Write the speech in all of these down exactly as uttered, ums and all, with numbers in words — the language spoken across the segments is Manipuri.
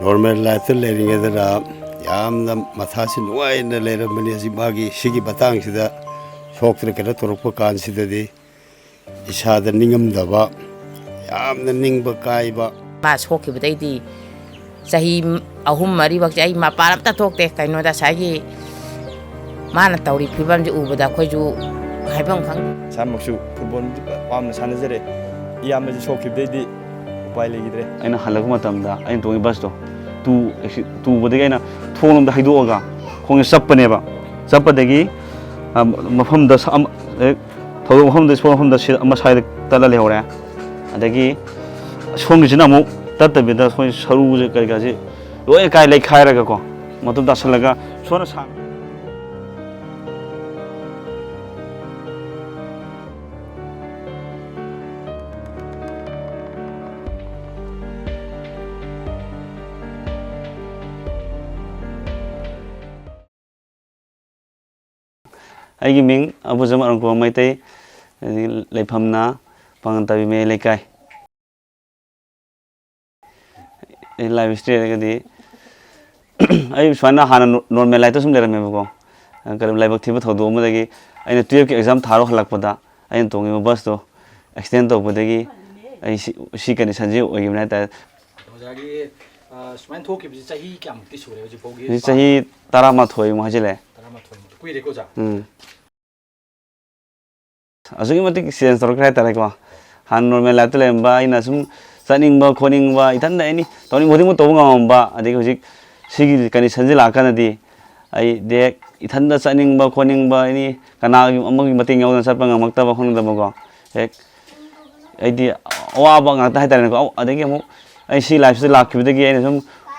ꯅꯣꯔꯃꯦꯜ ꯂꯥꯏꯐꯇ ꯂꯩꯔꯤꯉꯩꯗꯅ ꯌꯥꯝꯅ ꯃꯊꯥꯁꯤ ꯅꯨꯡꯉꯥꯏꯅ ꯂꯩꯔꯝꯕꯅꯤ꯫ ꯍꯧꯖꯤꯛ ꯃꯥꯒꯤ ꯁꯤꯒꯤ ꯃꯇꯥꯡꯁꯤꯗ ꯁꯣꯛꯇꯅ ꯀꯩꯅꯣ ꯇꯧꯔꯛꯄ ꯀꯥꯟꯁꯤꯗꯗꯤ ꯏꯁꯥꯗ ꯅꯤꯡꯉꯝꯗꯕ, ꯌꯥꯝꯅ ꯅꯤꯡꯕ ꯀꯥꯏꯕ꯫ ꯃꯥ ꯁꯣꯛꯈꯤꯕꯗꯩꯗꯤ ꯆꯍꯤ ꯑꯍꯨꯝ ꯃꯔꯤꯐꯥꯎꯁꯦ ꯑꯩ ꯃꯄꯥꯟ ꯑꯝꯇ ꯊꯣꯛꯇꯦ꯫ ꯀꯩꯅꯣꯗ ꯉꯁꯥꯏꯒꯤ ꯃꯥꯅ ꯇꯧꯔꯤ ꯐꯤꯕꯝꯁꯦ ꯎꯕꯗ ꯑꯩꯈꯣꯏꯁꯨ ꯍꯥꯏꯐꯝ ꯈꯪꯗꯦ꯫ ꯏꯁꯥꯃꯛꯁꯨ ꯐꯨꯠꯕꯣꯜꯗꯤ ꯄꯥꯝꯅ ꯁꯥꯟꯅꯖꯔꯦ꯫ ꯏꯌꯥꯝꯕꯁꯤ ꯁꯣꯛꯈꯤꯕꯗꯩꯗꯤ ꯎꯄꯥꯏ ꯂꯩꯈꯤꯗ꯭ꯔꯦ꯫ ꯑꯩꯅ ꯍꯜꯂꯛꯄ ꯃꯇꯝꯗ ꯑꯩꯅ ꯇꯣꯡꯉꯤ ꯕꯁꯇꯣ ꯇꯨ-, ꯑꯦꯛꯁꯤ-, ꯇꯨꯕꯗꯒꯤ ꯑꯩꯅ ꯊꯣꯡ ꯂꯣꯝꯗ ꯍꯩꯗꯣꯛꯑꯒ ꯈꯣꯡꯁꯦ ꯆꯞꯄꯅꯦꯕ꯫ ꯆꯞꯄꯗꯒꯤ, ꯑ, ꯃꯐꯝꯗ ꯁ-, ꯑꯃ, ꯍꯦꯛ ꯊꯧꯗꯣꯛ ꯃꯐꯝꯗ ꯁꯣꯛ ꯃꯐꯝꯗ ꯁꯤ-, ꯑꯃ ꯁ꯭ꯋꯥꯏꯗ ꯇꯠꯂ ꯂꯩꯍꯧꯔꯦ꯫ ꯑꯗꯒꯤ ꯁꯣꯝꯒꯤꯁꯤꯅ ꯑꯃꯨꯛ ꯇꯠꯇꯕꯤꯗ ꯑꯩꯈꯣꯏ ꯁꯔꯨꯁꯦ ꯀꯔꯤ ꯀꯥꯁꯦ ꯂꯣꯏꯅ ꯀꯥꯏ ꯂꯩꯈꯥꯏꯔꯒꯀꯣ, ꯃꯇꯨꯝ ꯇꯥꯁꯜꯂꯒ ꯁꯣꯝꯅ ꯁꯥꯡ-, ꯑꯩꯒꯤ ꯃꯤꯡ ꯑꯕꯨꯖꯝ ꯑꯔꯨꯟ ꯀꯨꯃꯥꯔ ꯃꯩꯇꯩ, ꯑꯗꯒꯤ ꯂꯩꯐꯝꯅ ꯄꯥꯉꯟ ꯇꯥꯕꯤ ꯃꯌꯥꯏ ꯂꯩꯀꯥꯏ꯫ ꯑꯩ ꯂꯥꯏꯐ ꯍꯤꯁꯇ꯭ꯔꯤ ꯍꯥꯏꯔꯒꯗꯤ, ꯑꯩ ꯁꯨꯃꯥꯏꯅ ꯍꯥꯟꯅ ꯅꯣ-, ꯅꯣꯔꯃꯦꯜ ꯂꯥꯏꯐꯇ ꯁꯨꯝ ꯂꯩꯔꯝꯃꯦꯕꯀꯣ꯫ ꯀꯔꯤ, ꯂꯥꯏꯕꯛ ꯊꯤꯕ ꯊꯧꯗꯣꯛ ꯑꯃꯗꯒꯤ ꯑꯩꯅ ꯇꯨꯌꯦꯜꯞꯀꯤ ꯑꯦꯛꯖꯥꯝ ꯊꯥꯔꯨ ꯍꯜꯂꯛꯄꯗ ꯑꯩꯅ ꯇꯣꯡꯉꯤꯕ ꯕꯁꯇꯣ ꯑꯦꯛꯁꯤꯗꯦꯟ ꯇꯧꯕꯗꯒꯤ ꯑꯩ ꯁꯤ, ꯁꯤ ꯀꯟꯗꯤꯁꯟꯁꯤ ꯑꯣꯏꯈꯤꯕꯅꯤ ꯍꯥꯏ ꯇꯥꯔꯦ꯫ ꯑꯣꯖꯥꯒꯤ, ꯑ, ꯁꯨꯃꯥꯏꯅ ꯊꯣꯛꯈꯤꯕꯁꯤ ꯆꯍꯤ ꯀꯌꯥꯃꯨꯛꯇꯤ ꯁꯨꯔꯦ ꯍꯧꯖꯤꯛ ꯐꯥꯎꯒꯤ? ꯍꯧꯖꯤꯛ ꯆꯍꯤ ꯇꯔꯥꯃꯥꯊꯣꯏꯃꯨꯛ ꯍꯥꯏꯖꯤꯜꯂꯦ꯫ ꯇꯔꯥꯃꯥꯊꯣꯏꯃꯨꯛ꯫ ꯀꯨꯏꯔꯦꯀꯣ, ꯑꯣꯖꯥ? ꯎꯝ꯫ ꯑꯁꯨꯛꯀꯤ ꯃꯇꯤꯛ ꯆꯦꯟꯖ ꯇꯧꯔꯛꯈ꯭ꯔꯦ ꯍꯥꯏꯇꯥꯔꯦꯀꯣ꯫ ꯍꯥꯟꯅ ꯅꯣꯔꯃꯦꯜ ꯂꯥꯏꯐꯇ ꯂꯩꯔꯝꯕ, ꯑꯩꯅ ꯁꯨꯝ ꯆꯠꯅꯤꯡꯕ ꯈꯣꯠꯅꯤꯡꯕ, ꯏꯊꯟꯗ ꯑꯦꯅꯤ ꯇꯧꯅꯤꯡꯕ ꯈꯨꯗꯤꯡꯃꯛ ꯇꯧꯕ ꯉꯝꯃꯝꯕ, ꯑꯗꯒꯤ ꯍꯧꯖꯤꯛ ꯁꯤꯒꯤ ꯀꯟꯗꯤꯁꯟꯁꯤ ꯂꯥꯛꯀꯥꯟꯗꯗꯤ ꯑꯩ ꯗꯥꯏꯔꯦꯛ ꯏꯊꯟꯗ ꯆꯠꯅꯤꯡꯕ ꯈꯣꯠꯅꯤꯡꯕ, ꯑꯦꯅꯤ ꯀꯅꯥꯒꯤ ꯑꯃꯒꯤ ꯃꯇꯦꯡ ꯌꯥꯎꯗꯅ ꯆꯠꯄ ꯉꯝꯃꯛꯇꯕ ꯈꯣꯠꯅꯤꯡꯗꯕꯀꯣ꯫ ꯍꯦꯛ ꯑꯩꯗꯤ ꯑꯋꯥꯕ ꯉꯥꯛꯇ ꯍꯥꯏꯇꯥꯔꯦꯀꯣ꯫ ꯑꯗꯒꯤ ꯑꯃꯨꯛ ꯑꯩ ꯁꯤ ꯂꯥꯏꯐꯁꯤꯗ ꯂꯥꯛꯈꯤꯕꯗꯒꯤ ꯑꯩꯅ ꯁꯨꯝ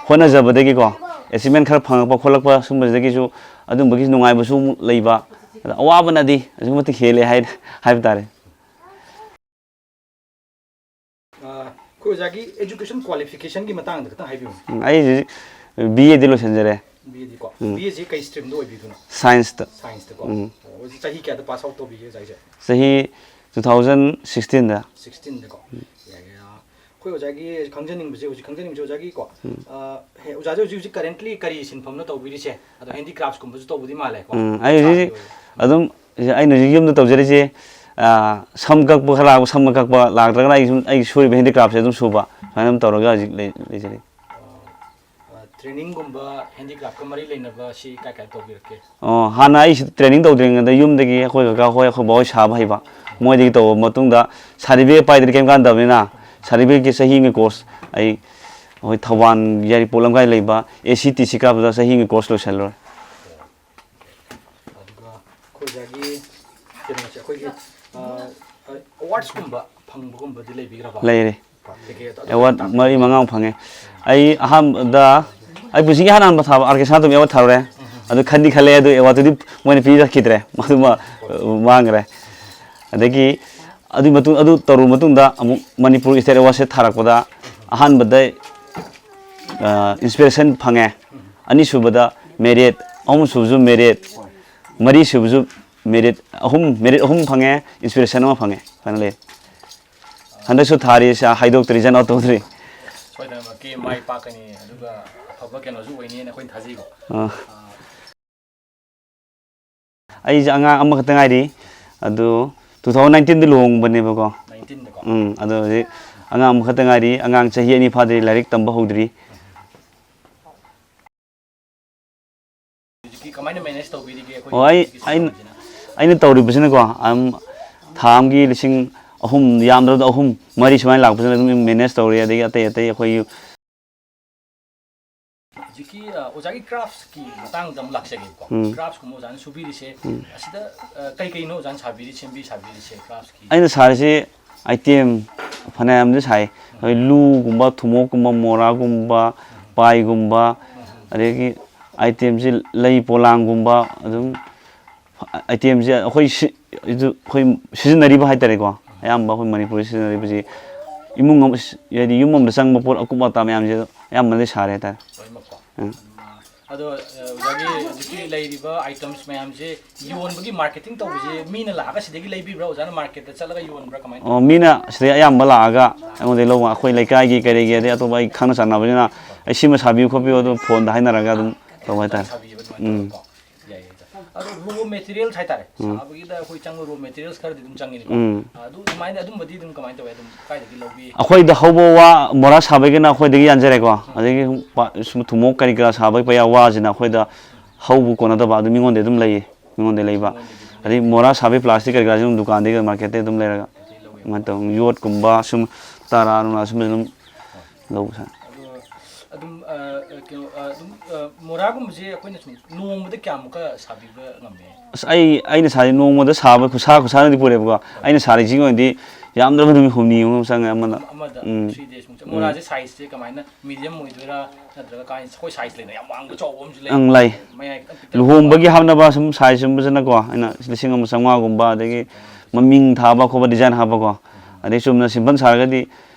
ꯍꯣꯠꯅꯖꯕꯗꯒꯤꯀꯣ, ꯑꯦꯆꯤꯞꯃꯦꯟ ꯈꯔ ꯐꯪꯉꯛꯄ ꯈꯣꯠꯂꯛꯄ ꯁꯨꯝꯕꯁꯤꯗꯒꯤꯁꯨ ꯑꯗꯨꯝꯕꯒꯤ ꯅꯨꯡꯉꯥꯏꯕꯁꯨ ꯑꯃꯨꯛ ꯂꯩꯕ꯫ ꯑꯗ ꯑꯋꯥꯕꯅꯗꯤ ꯑꯁꯨꯛꯀꯤ ꯃꯇꯤꯛ ꯍꯦꯜꯂꯦ ꯍꯥꯏ-, ꯍꯥꯏꯕ ꯇꯥꯔꯦ꯫ ꯑ, ꯑꯩꯈꯣꯏ ꯑꯣꯖꯥꯒꯤ education qualificationꯒꯤ ꯃꯇꯥꯡꯗ ꯈꯤꯇꯪ ꯍꯥꯏꯕꯤꯌꯨ꯫ ꯎꯝ, ꯑꯩ ꯍꯧꯖꯤꯛ B A ꯗꯤ ꯂꯣꯏꯁꯤꯟꯖꯔꯦ꯫ B A ꯗꯤ ꯀꯣ? ꯎꯝ꯫ B A ꯁꯤ ꯀꯩ streamꯗ ꯑꯣꯏꯕꯤꯗꯣꯏꯅꯣ? Scienceꯇ꯫ Scienceꯇ ꯀꯣ? ꯎꯝ꯫ ꯑꯣ, ꯍꯧꯖꯤꯛ ꯆꯍꯤ ꯀꯌꯥꯗ pass out ꯇꯧꯕꯤꯒꯦ ꯑꯣꯖꯥꯒꯤꯁꯦ? ꯆꯍꯤ two thousand sixteenꯗ꯫ Sixteenꯗ ꯀꯣ? ꯎꯝ꯫ ꯌꯥꯏ, ꯌꯥꯏ꯫ ꯑꯩꯈꯣꯏ ꯑꯣꯖꯥꯒꯤ ꯈꯪꯖꯅꯤꯡꯕꯁꯦ, ꯍꯧꯖꯤꯛ ꯈꯪꯖꯅꯤꯡꯕꯁꯦ ꯑꯣꯖꯥꯒꯤꯀꯣ, ꯑ, ꯍꯦ, ꯑꯣꯖꯥꯁꯦ ꯍꯧꯖꯤꯛ, ꯍꯧꯖꯤꯛ currently ꯀꯔꯤ ꯁꯤꯟꯐꯝꯅꯣ ꯇꯧꯕꯤꯔꯤꯁꯦ? ꯑꯗꯣ handicrafts ꯀꯨꯝꯕꯁꯨ ꯇꯧꯕꯗꯤ ꯃꯥꯜꯂꯦꯀꯣ? ꯎꯝ, ꯑꯩ ꯍꯧꯖꯤꯛ ꯁꯥꯕꯒꯤ ꯑꯣꯏꯅ꯫ ꯑꯗꯨꯝ ꯑꯩꯅ ꯍꯧꯖꯤꯛ ꯌꯨꯝꯗ ꯇꯧꯖꯔꯤꯁꯦ, ꯑ, ꯁꯝ ꯀꯛꯄ ꯈꯔ ꯂꯥꯛꯄ, ꯁꯝ ꯀꯛꯄ ꯂꯥꯛꯇ꯭ꯔꯒꯅ ꯑꯩ ꯁꯨꯝ ꯑꯩꯒꯤ ꯁꯨꯔꯤꯕ handicraftꯁꯦ ꯑꯗꯨꯝ ꯁꯨꯕ, ꯁꯨꯃꯥꯏꯅ ꯑꯗꯨꯝ ꯇꯧꯔꯒ ꯍꯧꯖꯤꯛ ꯂꯩ-, ꯂꯩꯖꯔꯤ꯫ ꯑ, trainingꯒꯨꯝꯕ handicraftꯀ ꯃꯔꯤ ꯂꯩꯅꯕ ꯁꯤ ꯀꯥꯏ ꯀꯥꯏ ꯇꯧꯕꯤꯔꯛꯀꯦ? ꯑꯣ, ꯍꯥꯟꯅ ꯑꯩ ꯁꯤ training ꯇꯧꯗ꯭ꯔꯤꯉꯩꯗ ꯌꯨꯝꯗꯒꯤ ꯑꯩꯈꯣꯏ ꯀꯀꯥ ꯍꯣꯏ, ꯑꯩꯈꯣꯏ ꯕꯥ ꯍꯣꯏ ꯁꯥꯕ ꯍꯩꯕ꯫ ꯃꯣꯏꯗꯒꯤ ꯇꯧꯕ ꯃꯇꯨꯡꯗ certificate ꯄꯥꯏꯗ꯭ꯔꯗꯤ ꯀꯩꯝ ꯀꯥꯟꯗꯕꯅꯤꯅ, certificateꯀꯤ ꯆꯍꯤ ꯑꯃꯒꯤ course ꯑꯩ, ꯑꯩꯈꯣꯏ ꯊꯧꯕꯥꯜ ꯌꯥꯏꯔꯤꯄꯣꯛ ꯂꯝꯈꯥꯏ ꯂꯩꯕ A C T C craftꯇ ꯆꯍꯤ ꯑꯃꯒꯤ course ꯂꯣꯏꯁꯤꯜꯂꯨꯔꯦ꯫ ꯑꯗꯨꯒ ꯑꯩꯈꯣꯏ ꯑꯣꯖꯥꯒꯤ ꯀꯩꯅꯣꯁꯦ, ꯑꯩꯈꯣꯏꯒꯤ, ꯑ, ꯑ, awardsꯀꯨꯝꯕ ꯐꯪꯕꯒꯨꯝꯕꯗꯤ ꯂꯩꯕꯤꯈ꯭ꯔꯕ? ꯂꯩꯔꯦ꯫ ꯀꯩꯀꯩ ꯑꯗꯨ award ꯃꯇꯥꯡꯗ? ꯃꯔꯤ ꯃꯉꯥꯃꯨꯛ ꯐꯪꯉꯦ꯫ ꯑꯩ ꯑꯍꯥꯟꯕꯗ, ꯑꯩ ꯄꯨꯟꯁꯤꯒꯤ ꯑꯍꯥꯟ ꯑꯍꯥꯟꯕ ꯊꯥꯕ R K ꯁꯅꯥꯇꯣꯝꯕꯤ award ꯊꯥꯔꯨꯔꯦ꯫ ꯑꯗꯨ ꯈꯟꯗꯤ ꯈꯜꯂꯦ, ꯑꯗꯨ awardꯇꯨꯗꯤ ꯃꯣꯏꯅ ꯄꯤꯔꯛꯈꯤꯗ꯭ꯔꯦ, ꯃꯗꯨꯃ, ꯑ, ꯃꯥꯡꯈ꯭ꯔꯦ꯫ ꯑꯗꯒꯤ ꯑꯗꯨꯒꯤ ꯃꯇꯨꯡ, ꯑꯗꯨ ꯇꯧꯔꯨꯔ ꯃꯇꯨꯡꯗ ꯑꯃꯨꯛ ꯃꯅꯤꯄꯨꯔ state awardꯁꯦ ꯊꯥꯔꯛꯄꯗ ꯑꯍꯥꯟꯕꯗ, ꯑ, inspiration ꯐꯪꯉꯦ, ꯑꯅꯤꯁꯨꯕꯗ merit, ꯑꯍꯨꯝꯁꯨꯕꯁꯨ merit, ꯃꯔꯤꯁꯨꯕꯁꯨ merit, ꯑꯍꯨꯝ, merit ꯑꯍꯨꯝ ꯐꯪꯉꯦ, inspiration ꯑꯃ ꯐꯪꯉꯦ, ꯁꯨꯃꯥꯏꯅ ꯂꯩ꯫ ꯍꯟꯗꯛꯁꯨ ꯊꯥꯔꯤ, ꯁꯤ ꯍꯥꯏꯗꯣꯛꯇ꯭ꯔꯤ, result out ꯇꯧꯗ꯭ꯔꯤ꯫ ꯁꯣꯏꯗꯅꯃꯛꯀꯤ ꯃꯥꯏ ꯄꯥꯛꯀꯅꯤ, ꯑꯗꯨꯒ ꯑꯐꯕ ꯀꯩꯅꯣꯁꯨ ꯑꯣꯏꯅꯤꯅ ꯑꯩꯈꯣꯏꯅ ꯊꯥꯖꯩꯀꯣ꯫ ꯑꯥ꯫ ꯑꯥ꯫ ꯑꯩꯁꯦ ꯑꯉꯥꯡ ꯑꯃꯈꯛꯇ ꯉꯥꯏꯔꯤ, ꯑꯗꯨ two thousand nineteenꯗ ꯂꯨꯍꯣꯡꯕꯅꯦꯕꯀꯣ꯫ Nineteenꯗꯀꯣ? ꯎꯝ, ꯑꯗꯣ ꯍꯧꯖꯤꯛ ꯑꯉꯥꯡ ꯑꯃꯈꯛꯇ ꯉꯥꯏꯔꯤ, ꯑꯉꯥꯡ ꯆꯍꯤ ꯑꯅꯤ ꯐꯥꯗ꯭ꯔꯤ, ꯂꯥꯏꯔꯤꯛ ꯇꯝꯕ ꯍꯧꯗ꯭ꯔꯤ꯫ ꯍꯧꯖꯤꯛꯀꯤ ꯀꯃꯥꯏꯅ manage ꯇꯧꯕꯤꯔꯤꯒꯦ ꯑꯩꯈꯣꯏꯒꯤ ꯑꯣ, ꯑꯩ, ꯍꯧꯖꯤꯛꯀꯤ ꯑꯩꯅ, systemꯁꯤꯅ? ꯑꯩꯅ ꯇꯧꯔꯤꯕꯁꯤꯅꯀꯣ, ꯑꯗꯨꯝ ꯊꯥ ꯑꯃꯒꯤ ꯂꯤꯁꯤꯡ ꯑꯍꯨꯝ, ꯌꯥꯝꯗ꯭ꯔꯕꯗ ꯑꯍꯨꯝ, ꯃꯔꯤ ꯁꯨꯃꯥꯏꯅ ꯂꯥꯛꯄꯁꯤꯅ ꯑꯗꯨꯝ manage ꯇꯧꯔꯤ꯫ ꯑꯗꯒꯤ ꯑꯇꯩ ꯑꯇꯩ ꯑꯩꯈꯣꯏꯒꯤ ꯍꯧꯖꯤꯛꯀꯤ, ꯑ, ꯑꯣꯖꯥꯒꯤ craftꯀꯤ ꯃꯇꯥꯡꯗ ꯑꯃꯨꯛ ꯂꯥꯛꯆꯒꯦꯕꯀꯣ꯫ ꯎꯝ꯫ Craftsꯀꯨꯝꯕ ꯑꯣꯖꯥꯅ ꯁꯨꯕꯤꯔꯤꯁꯦ, ꯎꯝ꯫ ꯑꯁꯤꯗ, ꯑ, ꯀꯩ ꯀꯩꯅꯣ ꯑꯣꯖꯥꯅ ꯁꯥꯕꯤꯔꯤ, ꯁꯦꯝꯕꯤ ꯁꯥꯕꯤꯔꯤꯁꯦ craftꯀꯤ? ꯑꯩꯅ ꯁꯥꯔꯤꯁꯤ item ꯐꯅꯌꯥꯝꯗꯤ ꯁꯥꯏ꯫ ꯑꯩꯈꯣꯏ ꯂꯨꯒꯨꯝꯕ, ꯊꯨꯝꯃꯣꯛꯀꯨꯝꯕ, ꯃꯣꯔꯥꯒꯨꯝꯕ, ꯄꯥꯏꯒꯨꯝꯕ, ꯑꯗꯒꯤ itemꯁꯤ ꯂꯩ ꯄꯣꯂꯥꯡꯒꯨꯝꯕ, ꯑꯗꯨꯝ itemꯁꯦ ꯑꯩꯈꯣꯏ ꯁꯤ-, ꯑꯩꯈꯣꯏ ꯁꯤꯖꯤꯟꯅꯔꯤꯕ ꯍꯥꯏꯇꯥꯔꯦꯀꯣ, ꯑꯌꯥꯝꯕ ꯑꯩꯈꯣꯏ ꯃꯅꯤꯄꯨꯔꯗ ꯁꯤꯖꯤꯟꯅꯔꯤꯕꯁꯤ ꯏꯃꯨꯡ ꯑꯃ, ꯍꯥꯏꯗꯤ ꯌꯨꯝ ꯑꯃꯗ ꯆꯪꯕ ꯄꯣꯠ ꯑꯀꯨꯞ ꯑꯇꯥ ꯃꯌꯥꯝꯁꯦ ꯑꯌꯥꯝꯕꯅꯗꯤ ꯁꯥꯔꯦ ꯍꯥꯏꯇꯥꯔꯦ꯫ ꯂꯣꯏꯅꯃꯛꯀꯣ? ꯎꯝ꯫ ꯑꯗꯨꯝ, ꯑ, ꯑꯗꯣ ꯑ, ꯑꯣꯖꯥꯒꯤ ꯍꯧꯖꯤꯛꯀꯤ ꯂꯩꯔꯤꯕ items ꯃꯌꯥꯝꯁꯦ ꯌꯣꯟꯕꯒꯤ marketing ꯇꯧꯕꯁꯦ ꯃꯤꯅ ꯂꯥꯛꯑꯒ ꯁꯤꯗꯒꯤ ꯂꯩꯕꯤꯕ꯭ꯔꯥ, ꯑꯣꯖꯥꯅ marketꯇ ꯆꯠꯂꯒ ꯌꯣꯟꯕ꯭ꯔꯥ, ꯀꯃꯥꯏꯅ ꯑꯣ, ꯇꯧꯕ? ꯃꯤꯅ ꯁꯤꯗꯩ ꯑꯌꯥꯝꯕ ꯂꯥꯛꯑꯒ ꯑꯩꯉꯣꯟꯗ ꯂꯧꯕ, ꯑꯩꯈꯣꯏ ꯂꯩꯀꯥꯏꯒꯤ ꯀꯔꯤꯒꯤ ꯑꯗꯩ ꯑꯇꯣꯞꯄ ꯑꯩ ꯈꯪꯅ ꯆꯥꯟꯅꯕꯅꯤꯅ ꯑꯩ ꯁꯤꯃ ꯁꯥꯕꯤꯌꯨ ꯈꯣꯠꯄꯤꯌꯨ ꯑꯗꯨꯝ ꯐꯣꯟꯗ ꯍꯥꯏꯅꯔꯒ ꯑꯗꯨꯝ ꯇꯧꯕ ꯍꯥꯏꯇꯥꯔꯦ꯫ ꯁꯥꯕꯤꯌꯦꯕ ꯑꯗꯨꯃꯥꯏꯅ ꯎꯝ꯫ ꯇꯧꯔꯒꯀꯣ꯫ ꯌꯥꯏ, ꯌꯥꯏ, ꯌꯥꯏ꯫ ꯑꯗꯣ raw materials ꯍꯥꯏꯇꯥꯔꯦ, ꯁꯥꯕꯒꯤꯗ ꯑꯩꯈꯣꯏ ꯆꯪꯕ raw materials ꯈꯔꯗꯤ ꯑꯗꯨꯝ ꯆꯪꯉꯤꯅꯤꯀꯣ꯫ ꯎꯝ꯫ ꯑꯗꯨ ꯑꯗꯨꯃꯥꯏꯅ ꯑꯗꯨꯝꯕꯗꯤ ꯑꯗꯨꯝ ꯀꯃꯥꯏꯅ ꯇꯧꯋꯦ, ꯑꯗꯨꯝ ꯀꯥꯏꯗꯒꯤ ꯂꯧꯕꯤ? ꯑꯩꯈꯣꯏꯗ ꯍꯧꯕ ꯋꯥ, ꯃꯣꯔꯥ ꯁꯥꯕꯒꯤꯅ ꯑꯩꯈꯣꯏꯗꯒꯤ ꯌꯥꯟꯖꯔꯦꯀꯣ꯫ ꯑꯗꯒꯤ ꯁꯨꯝ ꯄ-, ꯁꯨꯝ ꯊꯨꯝꯃꯣꯛ ꯀꯔꯤ ꯀꯔꯥ ꯁꯥꯕꯒꯤ ꯄꯩꯌꯥ ꯋꯥꯁꯤꯅ ꯑꯩꯈꯣꯏꯗ ꯍꯧꯕ ꯀꯣꯟꯅꯗꯕ, ꯑꯗꯨ ꯃꯤꯉꯣꯟꯗꯩ ꯑꯗꯨꯝ ꯂꯩꯌꯦ, ꯃꯤꯉꯣꯟꯗꯩ ꯂꯩꯕ꯫ ꯑꯗꯩ ꯃꯣꯔꯥ ꯁꯥꯕꯒꯤ plastic ꯀꯔꯤ ꯀꯔꯥꯁꯤ ꯑꯗꯨꯝ ꯗꯨꯀꯥꯟꯗꯒꯤ, marketꯇꯒꯤ ꯑꯗꯨꯝ ꯂꯩꯔꯒ ꯑꯗꯨꯃꯥꯏꯅ ꯇꯧ꯫ ꯌꯣꯠꯀꯨꯝꯕ ꯁꯨꯝ ꯇꯔꯥ ꯅꯨꯡꯂꯥ ꯁꯨꯝꯕꯁꯤ ꯑꯗꯨꯝ ꯂꯧꯕ ꯁꯥꯏ꯫ ꯑꯗꯣ ꯑꯗꯨꯝ ꯑ, ꯑ, ꯀꯩꯅꯣ ꯑ, ꯑꯗꯨꯝ ꯑ, ꯃꯣꯔꯥꯒꯨꯝꯕꯁꯦ ꯑꯩꯈꯣꯏꯅ ꯁꯨꯝ ꯅꯣꯡꯃꯗ ꯀꯌꯥꯃꯨꯛꯀ ꯁꯥꯕꯤꯕ ꯉꯝꯃꯦ? ꯑꯁ, ꯑꯩ, ꯑꯩꯅ ꯁꯥꯔꯤ ꯅꯣꯡꯃꯗ ꯁꯥꯕ ꯈꯨꯠꯁꯥ, ꯈꯨꯠꯁꯥꯅꯗꯤ ꯄꯨꯔꯦꯕꯀꯣ꯫ ꯑꯩꯅ ꯁꯥꯔꯤꯁꯤꯒꯤ ꯑꯣꯏꯅꯗꯤ ꯌꯥꯝꯗ꯭ꯔꯕꯗ ꯅꯨꯃꯤꯠ ꯍꯨꯝꯅꯤꯃꯨꯛ ꯆꯪꯉꯦ ꯑꯃꯅ꯫ ꯑꯃꯗ ꯎꯝ꯫ Three days ꯃꯨꯛ ꯆꯪ-, ꯃꯣꯔꯥꯁꯦ sizeꯁꯦ ꯀꯃꯥꯏꯅ, medium ꯑꯣꯏꯗꯣꯏꯔꯥ, ꯅꯠꯇ꯭ꯔꯒ ꯀꯥꯏ-, ꯑꯩꯈꯣꯏ size ꯂꯩꯅ ꯌꯥꯝ ꯋꯥꯡꯕ ꯆꯥꯎꯕ ꯑꯃꯁꯨ ꯂꯩ꯫ ꯑꯪ, ꯂꯩ꯫ ꯃꯌꯥꯏ ꯈꯤꯇꯪ ꯄꯤꯛꯇꯛ ꯂꯨꯍꯣꯡꯕꯒꯤ ꯇꯧꯕ꯫ ꯍꯥꯞꯅꯕ ꯁꯨꯝ size ꯁꯨꯝꯕꯁꯤꯅꯀꯣ, ꯑꯩꯅ ꯂꯤꯁꯤꯡ ꯑꯃ ꯆꯥꯝꯃꯉꯥꯒꯨꯝꯕ, ꯑꯗꯒꯤ ꯃꯃꯤꯡ ꯊꯥꯕ ꯈꯣꯠꯄ design ꯍꯥꯞꯄꯀꯣ꯫ ꯑꯗꯩ ꯆꯨꯝꯅ simple ꯁꯥꯔꯒꯗꯤ,